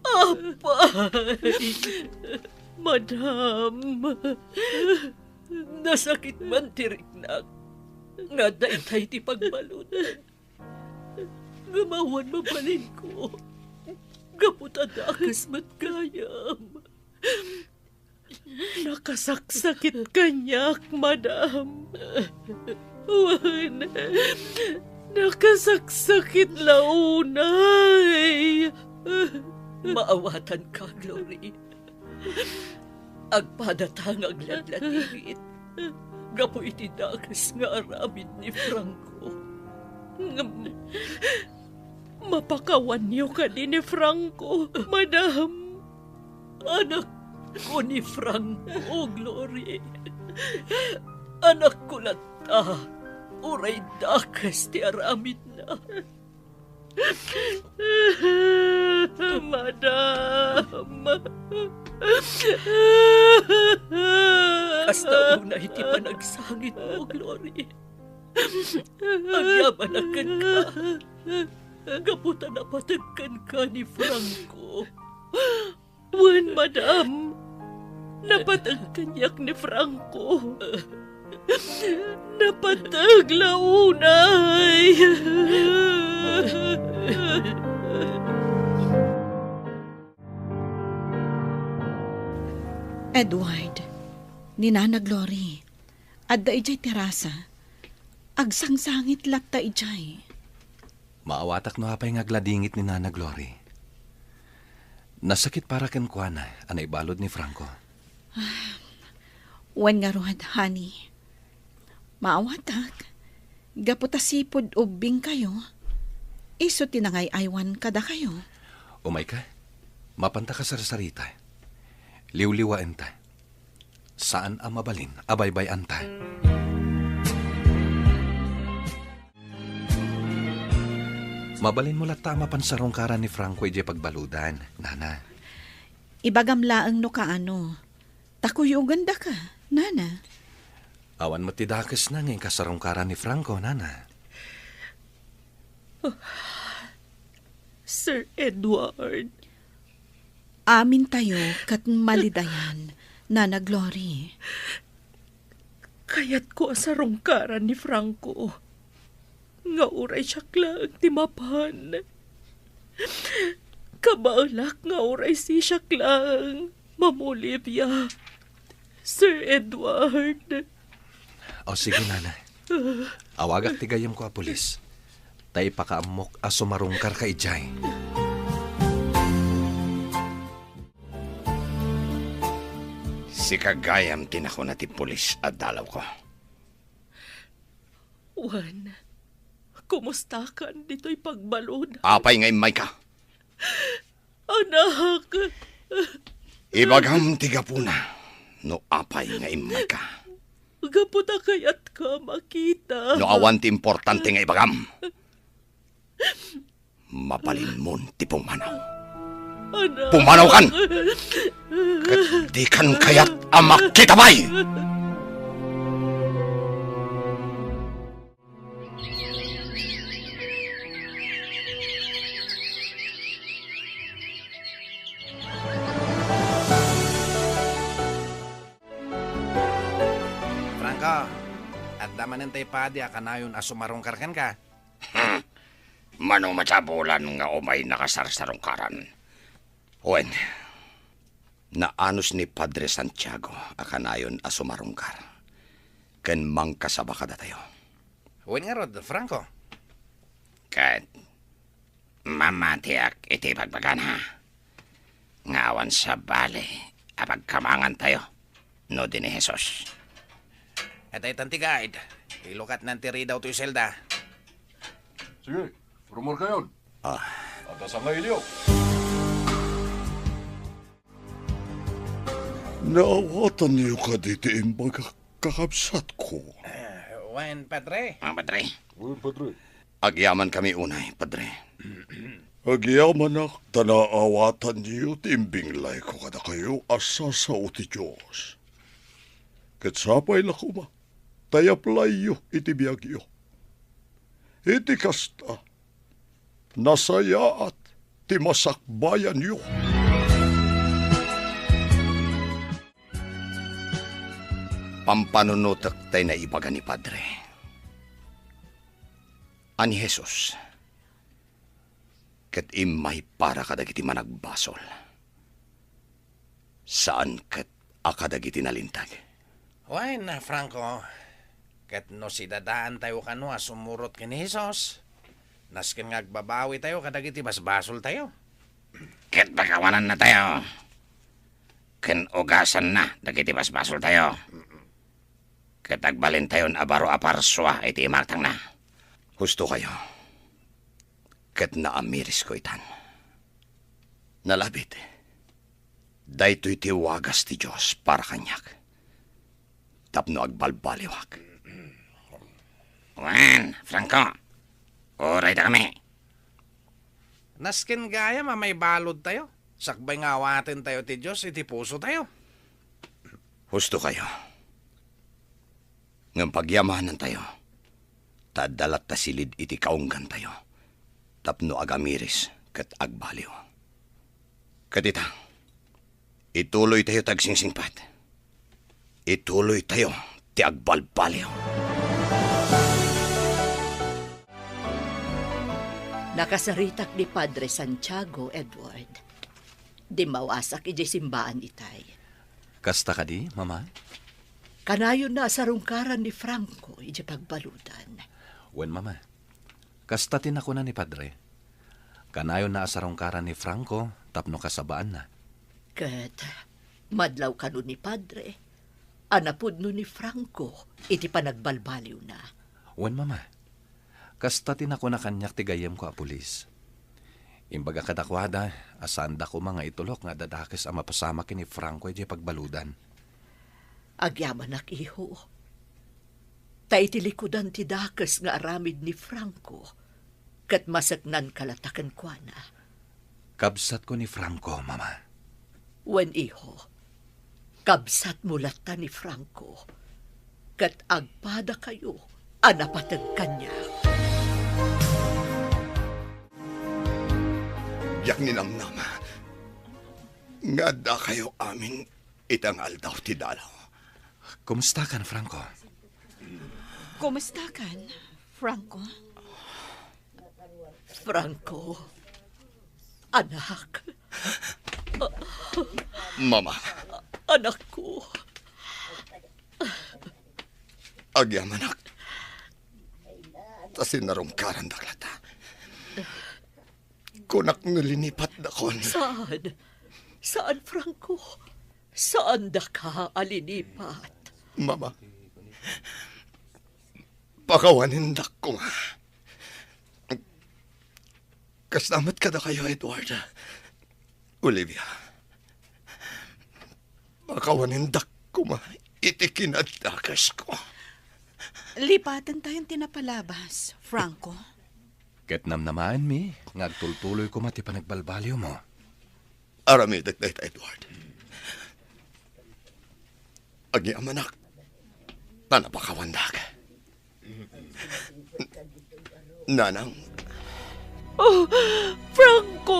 Apay! Madam, nasakit man ti riknak nga daytay ti pagbaludan. Ngem awan mabalinko, gapu ta dakes met gayam. Nakasaksakit kaniak, madam. Wen, nakasaksakit la unay. Maawatanka, Glory. Agpadata nga agladladingit gapu iti dakes nga aramid ni Franco. Ngem, mapakawanyo kadi ni Franco, madam? Anakko ni Franco, Glory. Anakko latta, uray dakes ti aramidna. Madam. Kasta unay ti panagsangitmo, Glory. Agyamanak kenka. Gapu ta napateg kenka ni Franco. Wen, madam. Napateg kaniak ni Franco. Napateg la unay. Edward, ni Nana Glory, adda idiay terasa. Agsangsangit latta idiay. Maawatak no apay nga agladingit ni Nana Glory. Nasakit para kenkuana a naibalud ni Franco. Wen ngarud, honey. Maawatak, gapu ta sipud ubbingkayo, isu ti nangay-aywan kadakayo. Umayka, mapanta kasarsarita. Liwliwaenta. Saan a mabalin a baybay-anta. Mabalinmo latta a mapan sarungkaran ni Franco idiay pagbaludan, Nana. Ibagam laeng no kaano. Ta kuyogandaka, Nana. Awan met ti dakesna nga inka sarungkaran ni Franco, Nana. Sir Edward. Amintayo ket malidayan, Nana Glory. Kayatko a sarungkaran ni Franco nga uray siak laeng ti mapan. Kabaelak nga uray sisiak laeng mamolivia, Sir Edward. O, sige, Nana. Awagak ti gayyemko a pulis. Ta ipakaammok a sumarungkarka idiay. Sika gayam ti nakuna ti pulis a dalawko. Wen, kumustakan ditoy pagbalud? Apay nga immayka? Anak! Ibagam ti gapuna no apay nga immayka. Gapu ta kayatka makita. No awan ti importante nga ibagam, mabalinmon ti pumanaw. Anak! Pumanawkan! Ket dikan kayat a makita pay! Franco, adda manen tay padi a kanayon a sumarungkar kenka. Hmm. Mano masapulan nga umay nakasarsarungkaran? Wen, naanus ni Padre Santiago a kanayon a sumarungkar ken mangkasaba kadatayo. Wen ngarud, Franco. Ket mamatiak iti ibagbagana nga awan sabali a pagkamangantayo no di ni Jesus. Etay tan ti guide. Ilukatnan ti ridaw toy selda. Sige, rumor kayon. Ah. Adda sangailiw. Naawatanyo kadi ti imbagak, kakabsatko? Ah, wen, Padre. Ah, Padre. Wen, Padre. Agyamankami unay, Padre. Agyamanak ta naawatanyo ti imbinglayko kadakayo a sasao ti Dios. Ket sapay la koma ta iyaplayyo iti biagyo. Iti kasta, nasayaat ti masakbayanyo. Pampanunotek tay naibaga ni Padre a ni Jesus ket immay para kadagiti managbasol. Saan ket a kadagiti nalinteg. Wen, Franco, ket no sidadaantayo kano a sumurot ken ni Jesus, nasken nga agbabawitayo kadagiti basbasoltayo. Ket pakawanannatayo, ken ugasanna dagiti basbasoltayo. Ket agbalintayon a baro a parsua iti imatangna. Husto kayo, ket naamirisko itan. Nalabit, daytoy ti wagas ti Dios para kaniak, tapno agbalbaliwak. Wen, Franco, uray da kami. Nasken gayam a maibaludtayo, sakbay nga awatentayo ti Dios iti pusotayo. Husto kayo. Ngem pagyamanantayo, ta adda latta silid iti kaunggantayo, tapno agamiris ket agbaliw. Ket ita, ituloytayo ti agsingsingpet. Ituloytayo ti agbalbaliw. Nakasaritak ni Padre Santiago, Edward. Dimmawasak idiay simbaan itay. Kasta kadi, Mama? Kanayonna a sarungkaran ni Franco idiay pagbaludan. Wen, Mama. Kasta ti nakuna ni Padre. Kanayonna a sarungkaran ni Franco tapno kasabaanna. Ket madlaw kano ni Padre a napudno ni Franco iti panagbalbaliwna. Wen, Mama. Kasta ti nakuna kaniak ti gayyemko a pulis. Imbaga kadakuada a saanda koma nga itulok nga adda dakes a mapasamak ken ni Franco idiay pagbaludan. Agyamanak, iho. Ta iti likudan ti dakes nga aramid ni Franco, ket maseknanka latta kenkuana. Kabsatko ni Franco, Mama. Wen, iho. Kabsatmo latta ni Franco, ket agpadakayo a napateg kaniak. Diak ninamnama nga addakayo amin ita nga aldaw ti dalaw. Kumustakan, Franco? Kumustakan, Franco? Franco, anak. Mama. Anakko. Agyamanak. Ta sinarungkarandak latta. Kunak no linipatdakon. Saan? Saan, Franco? Saandaka a linipat? Mama, pakawanendak koma. Kasta met kadakayo, Edward. Olivia, pakawanendak koma iti kinaddakesko. Lipatentayon ti napalabas, Franco. Ket namnamaenmi nga agtultuloy koma ti panagbalbaliwmo. Aramidek dayta, Edward. Agyamanak, ta napakawandak. Nanang. Oh, Franco,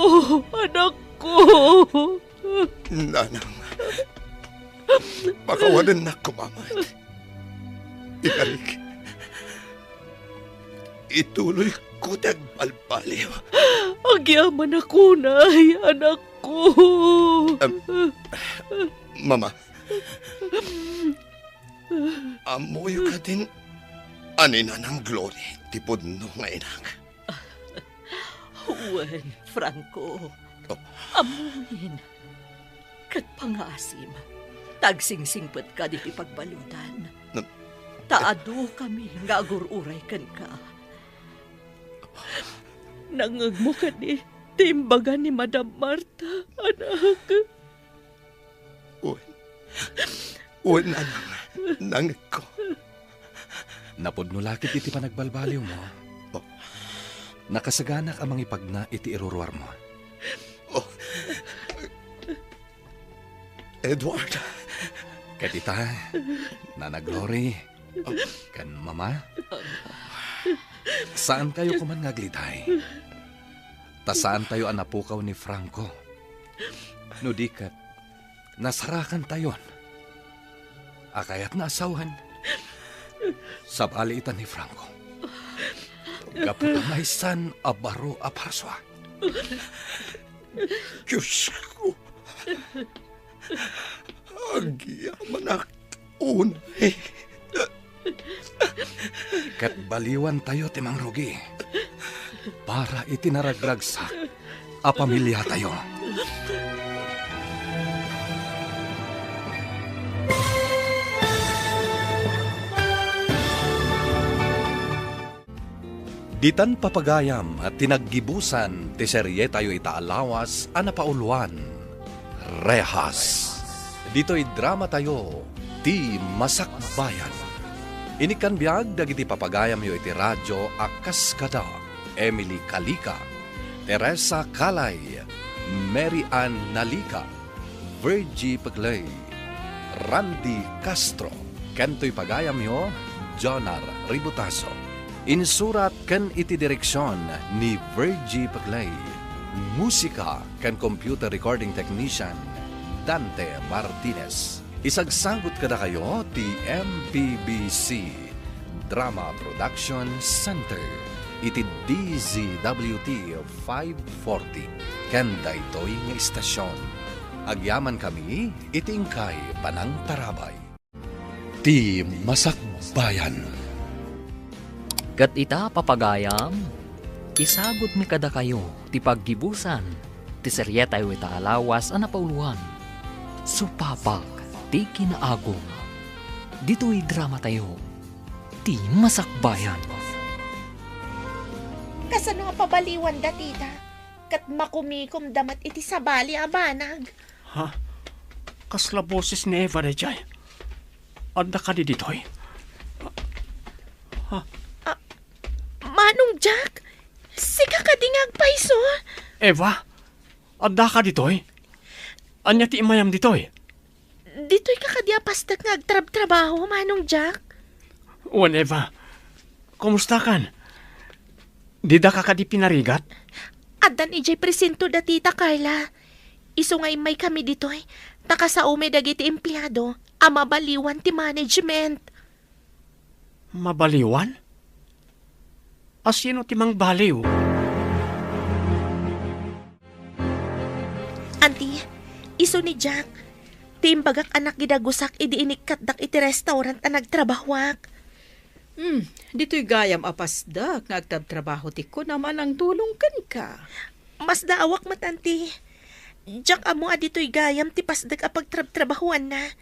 anakko. Nanang. Pakawanennak koma met. Ikarik. Ituloyko ti agbalbaliw. Agyamanak unay, anakko. Em, Mama. Ammoyo kadin a ni Nanang Glory ti pudno nga inak? Wen, Franco. Oh. Ammomin. Ket pangaasim, ta agsingsingpetka ditoy pagbaludan. Nam- Ta adu kami nga agur-uray kenka. Nangngegmo kadi ti imbaga ni Madam Marta, anak? Wen. Wen, nanang, nangngegko. Napudno la ketdi ti panagbalbaliwmo. Oh. Nakasaganak a mangipagna iti iruruarmo. Oh. Edward. Ket ita, Nana Glory, ken Mama, saankayo koman nga agliday. Ta saantayo a napukaw ni Franco. No di ket, nasarakantayon a kayatna a sawen. Sabali ita ni Franco. Gapu ta maysan a baro a parsua. Diosko, Agyamanak unay. Ket baliwantayo ti mangrugi para iti naragragsak a pamiliatayo. Ditan papagayam ti naggibusan ti serietayo ita a lawas a napauluan, Rehas. Ditoy dramatayo, Ti Masakbayan. Inikkan biag dagiti papagayamyo iti radio a kas kada Emily Calica, Teresa Calay, Mary Ann Nalica, Virgie Peclay, Randy Castro, ken toy pagayamyo, Jonar Ributaso. Insurat ken iti direksion ni Virgie Peclay. Musika ken computer recording technician, Dante Martinez. Isagsagut kadakayo ti M P B C Drama Production Center iti D Z W T five forty ken daytoy nga istasion. Agyamankami iti inkay panangtarabay. Ti Masakbayan. Ket ita, papagayam, isagutmi kadakayo ti paggibusan ti serietayo ita a lawas a napauluan, Supapak ti Kinaagum. Ditoy dramatayo, Ti Masakbayan. Kasano a pabaliwanda, tita? Ket makumikomda met iti sabali a banag. Ha? Kasla boses ni Eva daydiay? Adda kadi ditoy? Ha? Ah, Manong Jack, sika kadi nga agpayso? Eva, adda ka ditoy? Ania ti imayam ditoy? Ditoy ka kadi a pasdek nga agtrabtrabaho, Manong Jack? Wen, Eva. Kumusta kan? Dida ka kadi pinarigat? Addan idiay presinto da Tita Carla. Isu nga immay kami ditoy, ta kasaomi dagiti empleado a mabaliwan ti management. Mabaliwan? Asino ti mangbaliw? Anti, isu ni Jack. Ti imbagak a nakidagusak idi inikkatdak iti restaurant a nagtrabahoak. Hmm, ditoy gayam a pasdek nga agtrabtrabaho ti kunam a nangtulong kenka. Masdaawak met, anti. Diak ammo a ditoy gayam ti pasdek a pagtrabtrabahoanna.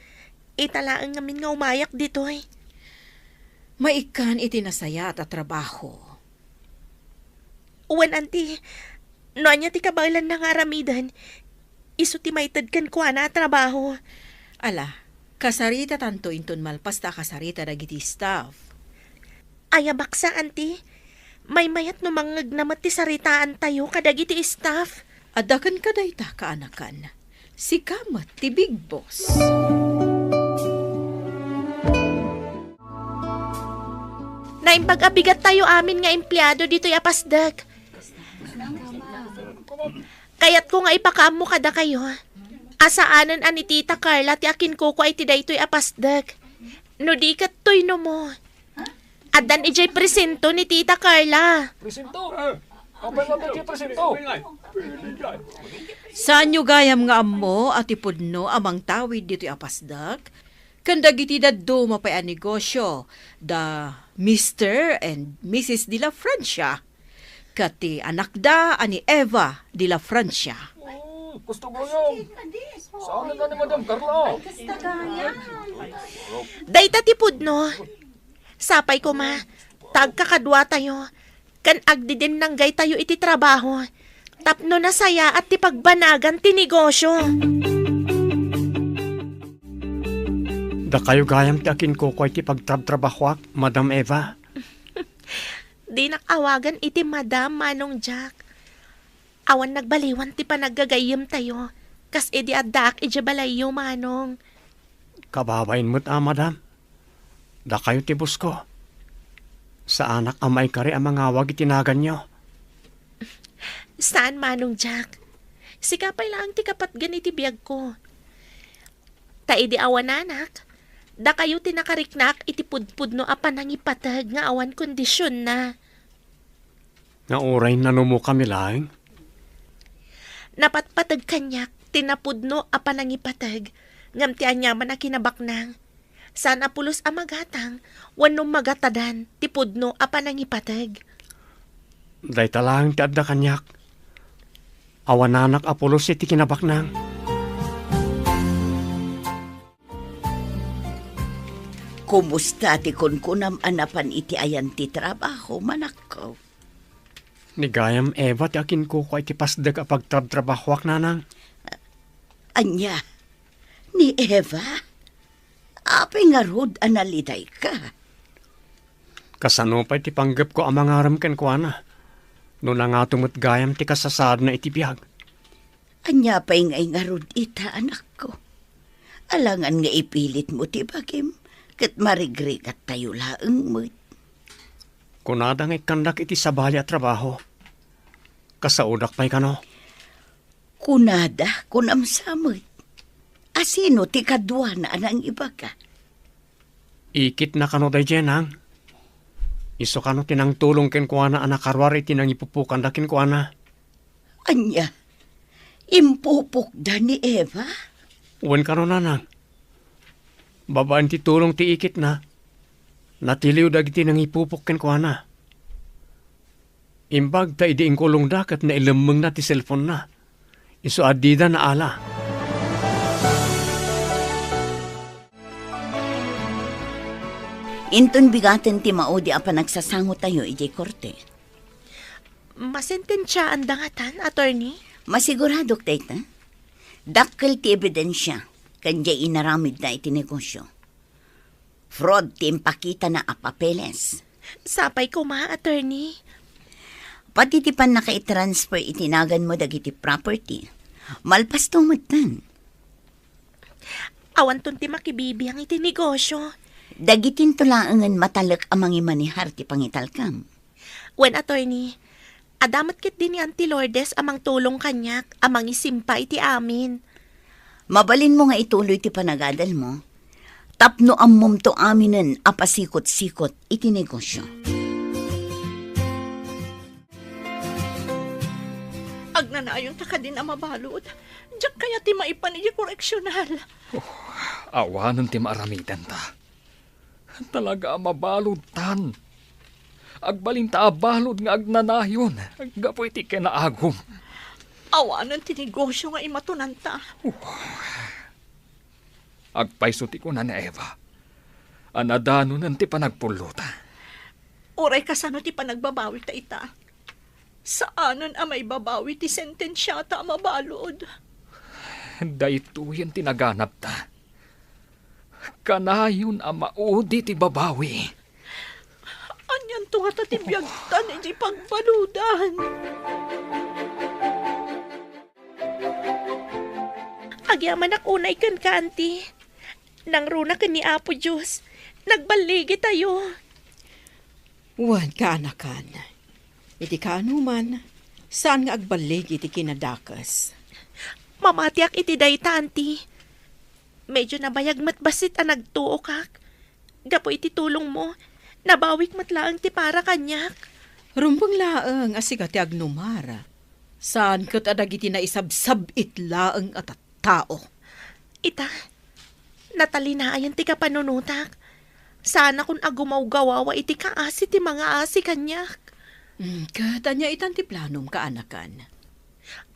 Ita laeng ngamin nga umayak ditoy. Maikkan iti nasayaat a trabaho. Wen, anti, no ania ti kabaelanna nga aramiden, isu ti maited kenkuana a trabaho. Ala, kasaritatanto inton malpas ta a kasarita dagiti staff. Aya baksa, anti. Maymayat no mangngegna met ti saritaantayo kadagiti staff. Adda kenka dayta, kaanakan. Sika met ti big boss. Naimbag a bigattayo amin nga empleado ditoy a pasdek. Kayatko nga ipakaammo kadakayo a saanen a ni Tita Carla ti akinkukua iti daytoy a pasdek. No di ket, tuynomo. Addan idiay presinto ni Tita Carla. Presinto? Apay nga adda idiay presinto? Saanyo gayam nga ammo a ti pudno a mangtawid ditoy a pasdek ken dagiti dadduma pay a negosio da Mister and Missus de la Francia ket ti anakda a ni Eva de la Francia. Oh, kasta gayam. Saan na ni Madam Carla? Dayta ti pudno. Sapay koma, ta agkakaduatayo, ken agdidinnanggaytayo iti trabaho, tapno nasayaat ti pagbanagan ti negosio. Dakayo gayam ti akinkukua iti pagtrabtrabahoak, Madam Eva. Dinak awagan iti madam, Manong Jack. Awan nagbaliwan ti panaggagayyemtayo, kas idi addaak idiay balayyo, Manong. Kababain met a, madam. Dakayo ti bosko. Saanak a maikari a mangawag iti naganyo. Saan, Manong Jack. Sika pay laeng ti kapatgan iti biagko. Ta idi awananak, dakayo ti nakariknaak iti pudpudno a panangipateg nga awan kondisionna. Nga uray nanumokami laeng? Napatpateg kaniak ti napudno a panangipateg Ngem ti aniaman a kinabaknang, saan a pulos a magatang wenno magatadan ti pudno a panangipateg. Dayta laeng ti adda kaniak. Awananak a pulos iti kinabaknang. Kumusta ti kunkunam a napan iti ayan ti trabaho, manakko? Ni gayam Eva ti akinkukua iti pasdek a pagtrabtrabahoak, nanang. Ania? Ni Eva? Apay ngarud a nalidayka? Kasano pay ti panggepko a mangarem kenkuana no nangato met gayam ti kasasaadna iti biag? Ania pay ngay ngarud ita, anakko? Alangan nga ipilitmo ti bagim, ket marigrigattayo laeng met. Kunada nga ikkandak iti sabali a trabaho. Kasaodak pay kano? Kunada, kunam sa met. Asino ti kaduana a nangibaga? Ikitna kano daydiay, nang? Isu kano ti nangtulong kenkuana a nakaruar iti nangipupokanda kenkuana? Ania? Impupokda ni Eva? Wen kano, nanang. Babaen ti tulong ti ikitna, natiliw dagiti nangipupok kenkuana. Imbag ta idi inkulongda ket nailemmengna ti cellphone-na. Isu a dida naala. Inton bigaten ti maudi a panagsasangotayo idiay korte. Masentensiaanda ngatan, attorney? Masiguradok dayta. Dakkel ti ebidensia ken diay inaramidna iti negosio. Fraud ti impakitana a papeles. Sapay koma, attorney. Pati ti pannakaitransfer iti naganmo dagiti property, malpasto metten. Awanton ti makibibiang iti negosio. Dagitinto laengen matalek a mangimanehar ti pangitalkam. Wen, attorney, adda met ketdi ni Auntie Lourdes a mangtulong kaniak a mangisimpa iti amin. Mabalinmo nga ituloy ti panagadalmo tapno ammomto aminen a pasikot-sikot iti negosio. Agnanayonta kadin a mabalud. Diak kayat ti maipan idiay koreksional. Oh, awanen ti maaramidenta. Talaga a mabaludtan. Agbalinta a balud nga agnanayon gapu iti kinaagum. Awanen ti negosio nga imatonanta. Agpayso ti kuna ni Eva a nadanonen ti panagpullota. Uray kasano ti panagbabawita ita, saanen a maibabawi ti sentensiata a mabalud. Daytoyen ti naganapta. Kanayon a maudi ti babawi. Anianto ngata ti biagtan iti pagbaludan? Agyamanak unay kenka, Auntie. Nangruna ken ni Apo Dios, nagballigitayo. Wen, kaanakan, iti kaanoman, saan nga agballigi ti kinadakes. Mamatiak iti dayta, Auntie. Medio nabayag met bassit a nagtuokak. Gapu iti tulongmo, nabawik met laeng ti para kaniak. Rumbeng laeng a sika ti agnumar. Saan ket a dagiti naisabsab-it laeng a tattao. Ita, natalinayan ti kapanunotak. Saanakon a gumawgawawa iti kaasi ti mangaasi kaniak. Mm, ket ania itan ti planom, kaanakan?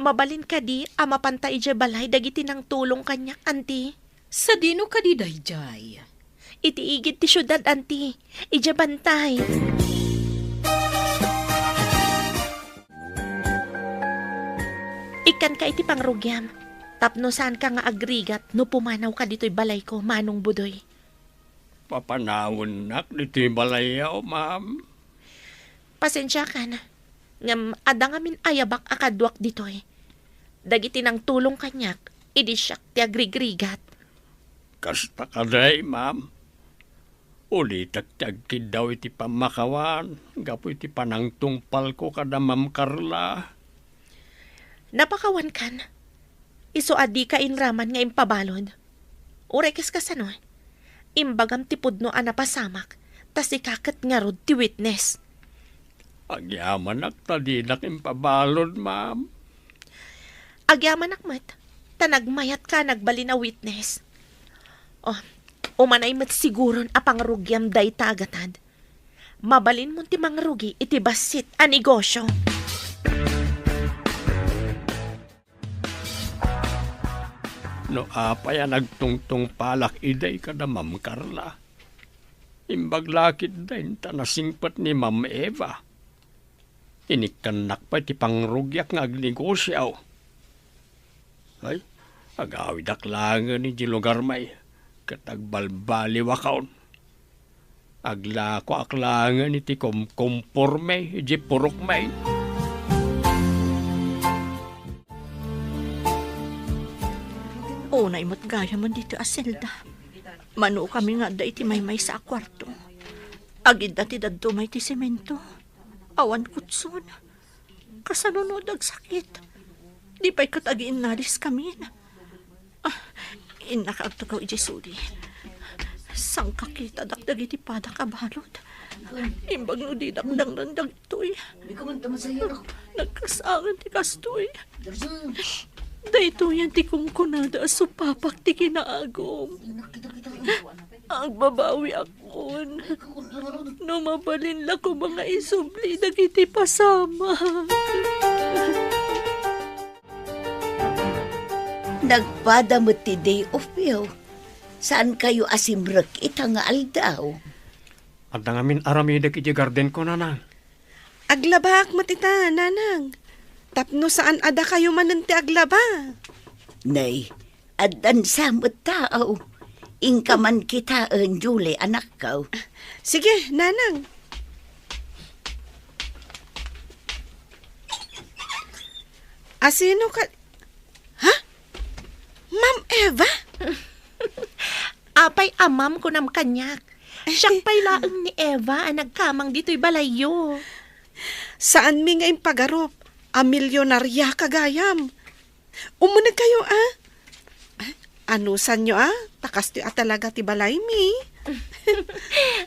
Mabalin kadi a mapanta idiay balay dagiti nangtulong kaniak, Auntie? Sadino kadi daydiay? Iti igid ti siudad, Auntie. Idiay bantay. Ikkanka iti pangrugiam, tapno saanka nga agrigat no pumanawka ditoy balayko, Manong Budoy. Papanawennak ditoy balayyo, ma'am. Pasensiakan, ngem adda ngamin ayabak a kaduak ditoy. Dagiti nangtulong kaniak, idi siak ti agrigrigat. Kasta kadi, ma'am. Ulitek ti agkiddaw iti pammakawan gapu iti panangtungpalko kada Ma'am Carla. Napakawankan. Isu a dika inraman nga impabalud. Uray kas kasano, imbagam ti pudno a napasamak, ta sika ket ngarud ti witness. Agyamanak ta dinak impabalud, ma'am. Agyamanak met, ta nagmayatka a nagbalin a witness. Oh, umanay met siguron a pangrugiam dayta a gatad. Mabalinmon ti mangrugi iti bassit a negosyo. No apay a nagtungtungpalak idi kada Ma'am Carla, imbag la ketdin ta nasingpet ni Ma'am Eva. Inikkannak pay ti pangrugiak nga agnegosio. Ay, agawidak laengen iti lugarmi ket agbalbaliwakon. Aglakoak laengen iti kumkumpormi iti purokmi. Unay met gayam ditoy a selda. Manukami nga adda iti maymaysa a kuarto. Agidda ti dadduma iti semento. Awan kutson. Kasano no agsakit? Di pay ket agiinnaliskamin. Ah, innaka agtugaw idiay suli. Sangkakitadak dagiti padak a balud. Imbag no didak dangnan dagitoy. Nagkasangan ti kastoy. Daytoyen ti kunkunada a supapak ti kinaagum. Agbabawiakon. No mabalin la koma nga isubli dagiti pasamak. Nagpada met ti day off yo. Saankayo a simrek ita nga aldaw? Adda ngamin aramidek iti gardenko, nanang. Aglabaak met ita, nanang. Tapno saan a dakayo manen ti aglaba. Nay, addan sa met tao. Inka man kitaen, Julie, anakko. Sige, nanang. Asino ka? Ha? Ma'am Eva? Apay a ma'am kunam kaniak? Siak pay laeng ni Eva a nagkamang ditoy balayyo. Saanmi nga impagarup a milyonariaka gayam. Umunegkayo, a? Anusanyo, a? Ta kastoy a talaga ti balaymi.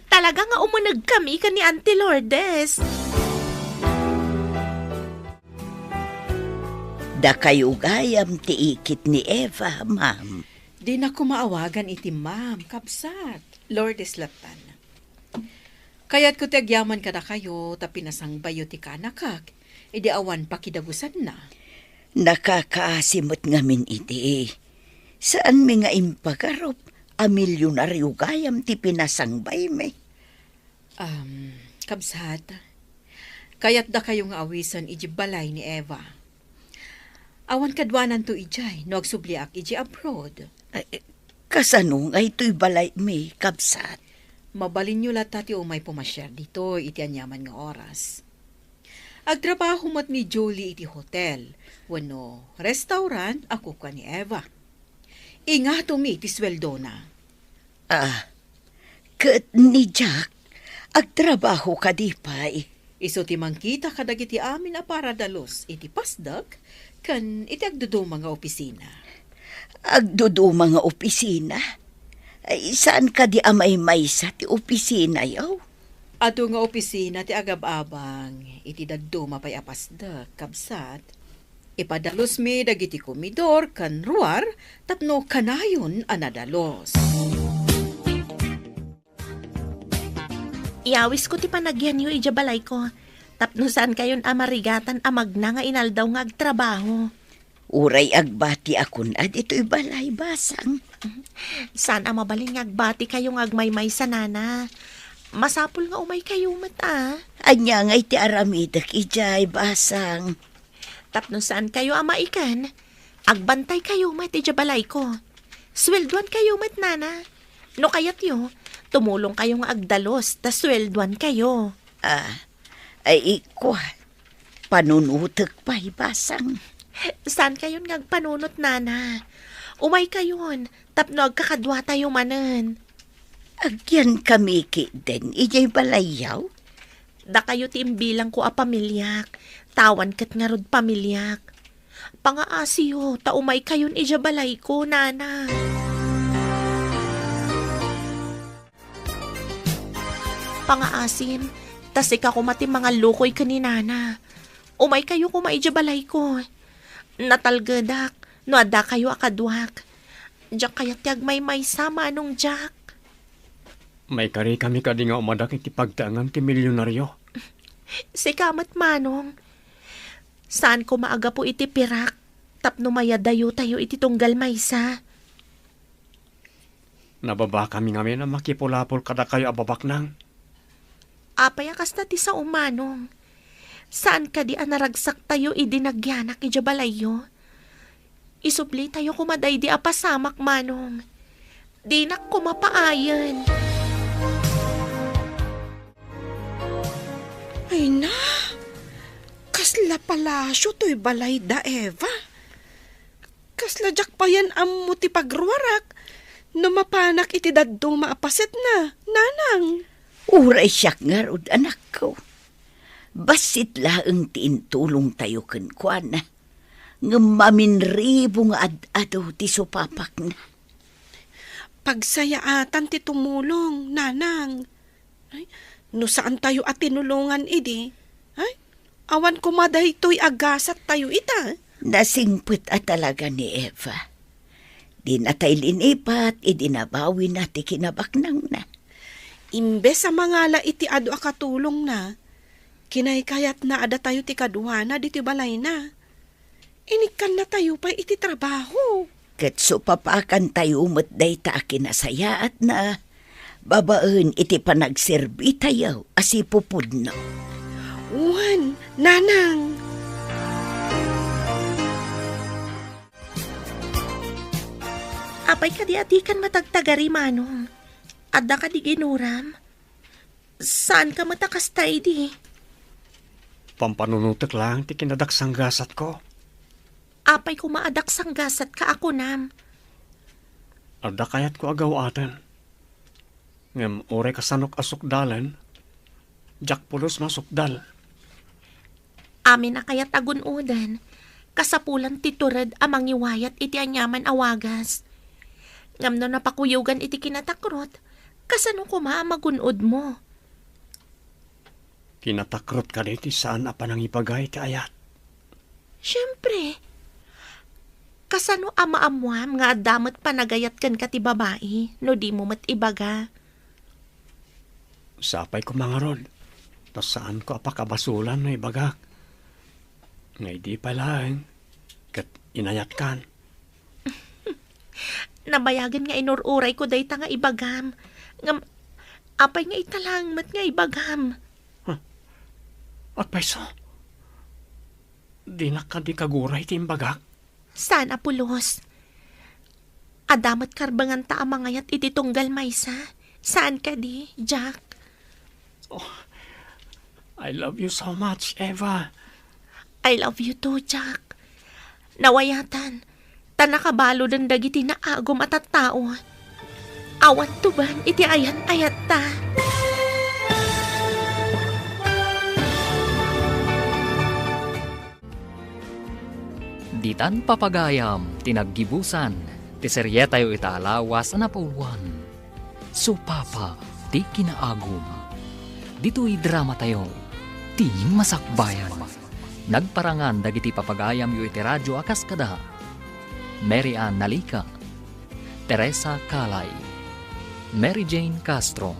Talaga nga umunegkami ken ni Auntie Lourdes. Dakayo gayam ti ikit ni Eva, ma'am. Dinak koma awagan iti ma'am, kabsat. Lourdes lattan. Kayatko ti agyaman kadakayo ta pinasangbayyo ti kaanakak idi awan pakidagusanna. Nakakaasi met ngamin iti. Saanmi nga impagarup a milyonaryo gayam ti pinasangbaymi. Um, kabsat, kayatdakayo nga awisen iti balay ni Eva. Awan kaduananto idiay no agsubliak iti abroad. Ay, kasano nga itoy balaymi, kabsat? Mabalinyo latta ti umay pumasiar ditoy iti aniaman nga oras. Agtrabaho met ni Julie iti hotel wenno restaurant a kukua ni Eva. Ingatomi ti sueldona. Ah, ket ni Jack, agtrabaho kadi pay? Isu ti mangkita kadagiti amin a paradalus iti pasdek ken iti agduduma nga opisina. Agduduma nga opisina? Ay, saan kadi a maymaysa ti opisinayo? Adu nga opisina ti agab-abang iti dadduma pay a pasdek, kabsat. Ipadalusmi dagiti komidor ken ruar tapno kanayon a nadalus. Iyawisko ti panagyanyo idiay balayko tapno saankayon a marigatan a magna nga inaldaw nga agtrabaho. Uray agbatiakon a ditoy balay, basang. Saan a mabalin nga agbatikayo nga agmaymaysa, nana. Masapul nga umaykayo met, a. Ania ngay ti aramidek idiay, basang? Tapno saankayo a maikan, agbantaykayo met idiay balayko. Sueldoankayo met, nana. No kayatyo, tumulongkayo nga agdalus ta sueldoankayo. Ah, ay, ikua, panunotek pay, basang. Saankayon nga agpanunot, nana. Umaykayon, tapno agkakaduatayo manen. Agyankami ketdin idiay balayyo? Dakayo ti imbilangko a pamiliak, ta awan ket ngarud pamiliak. Pangaasiyo, ta umaykayon idiay balayko, nana. Pangaasim, ta sika koma ti mangallukoy ken ni nana. Umaykayo koma idiay balayko. Natalgedak no addakayo a kaduak. Diak kayat ti agmaymaysa, Manong Jack. Maikarikami kadi nga umadak iti pagtaengan ti milionario? Sika met, Manong. Saan koma a gapu iti pirak tapno mayadayotayo iti tunggal maysa. Nababakami ngamin a makipulapol kadakayo a babaknang. Apay a kasta ti sao, Manong? Saan kadi a naragsaktayo idi nagyanak idiay balayyo? Isublitayo koma daydi a pasamak, Manong. Dinak koma paayen. Ay na, kasla palasio toy balay da Eva. Kasla diak payen ammo ti pagruarak no mapanak iti dadduma a pasetna, nanang. Uray siak ngarud, anakko. Bassit laeng ti intulongtayo kenkuana, ngem maminribo nga ad-adu ti supapakna. Pagsayaatan ti tumulong, nanang. Ay, no saantayo a tinulongan idi, ay, awan koma daytoy a gasattayo ita. Nasingpet a talaga ni Eva. Dinatay linipat idi nabawina ti kinabaknangna. Imbes a mangala iti adu a katulongna, kinaykayatna a datayo ti kaduana ditoy balayna. Inikkannatayo pay iti trabaho. Ket supapakantayo met dayta a kinasayaatna babaen iti panagserbitayo a sipupudno. Wen, nanang. Apay kadi a dikan matagtagari, Manong? Adda kadi ginuram? Saanka met a kasta idi? Pampanunotek laeng ti kinadaksanggasatko. Apay koma a daksanggasatka a kunam? Adda kayatko a gaw-aten. Ngem uray kasanok a sukdalen, diak pulos masukdal. Amin a kayat a gun-oden, kasapulan ti tured a mangiwayat iti aniaman a wagas. Ngem no napakuyogan iti kinatakrot, kasano koma a magun-odmo? Kinatakrot kadi ti saan a panangibaga iti ayat? Siempre. Kasano a maammuam nga adda met panagayat kenka ti babai no dimo met ibaga? Sapay koma ngarud, ta saanko a pakabasolan no ibagak. Nga idi pay laeng, ket inayatkan. Nabayagen nga inur-urayko dayta nga ibagam. Ngem, apay nga ita laeng met nga ibagam? Huh? Apay so? Dinak kadi kaguray ti imbagak? Saan a pulos. Adda met karbenganta a mangayat iti tunggal maysa. Saan kadi, Jack? Oh, I love you so much, Eva. I love you too, Jack. Nawayatan, ta nakabaludan dagiti naagum a tattao. Awan tuban iti ayan-ayatta. Ditan papagayam ti naggibusan ti serietayo ita a lawas a napauluan, Supapa ti Kinaagum. Ditoy dramatayo, Ti Masakbayan. Nagparangan dagiti papagayamyo iti radio a kas kada Mary Ann Nalica, Teresa Calay, Mary Jane Castro,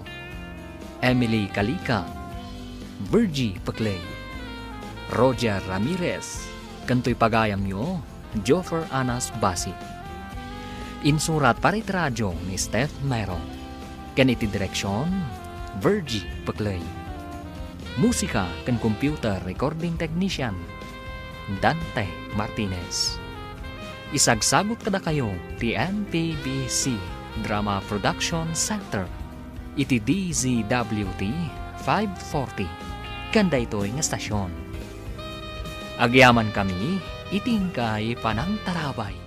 Emily Calica, Virgie Peclay, Roger Ramirez, ken toy pagayamyo, Joffer Anas Basi. Insurat para iti radio ni Steph Mero, ken iti direksion, Virgie Peclay. Musika ken computer recording technician, Dante Martinez. Isagsagut kadakayo ti M P B C Drama Production Center iti D Z W T five forty ken daytoy nga estasion. Agyamankami iti inkay panangtarabay.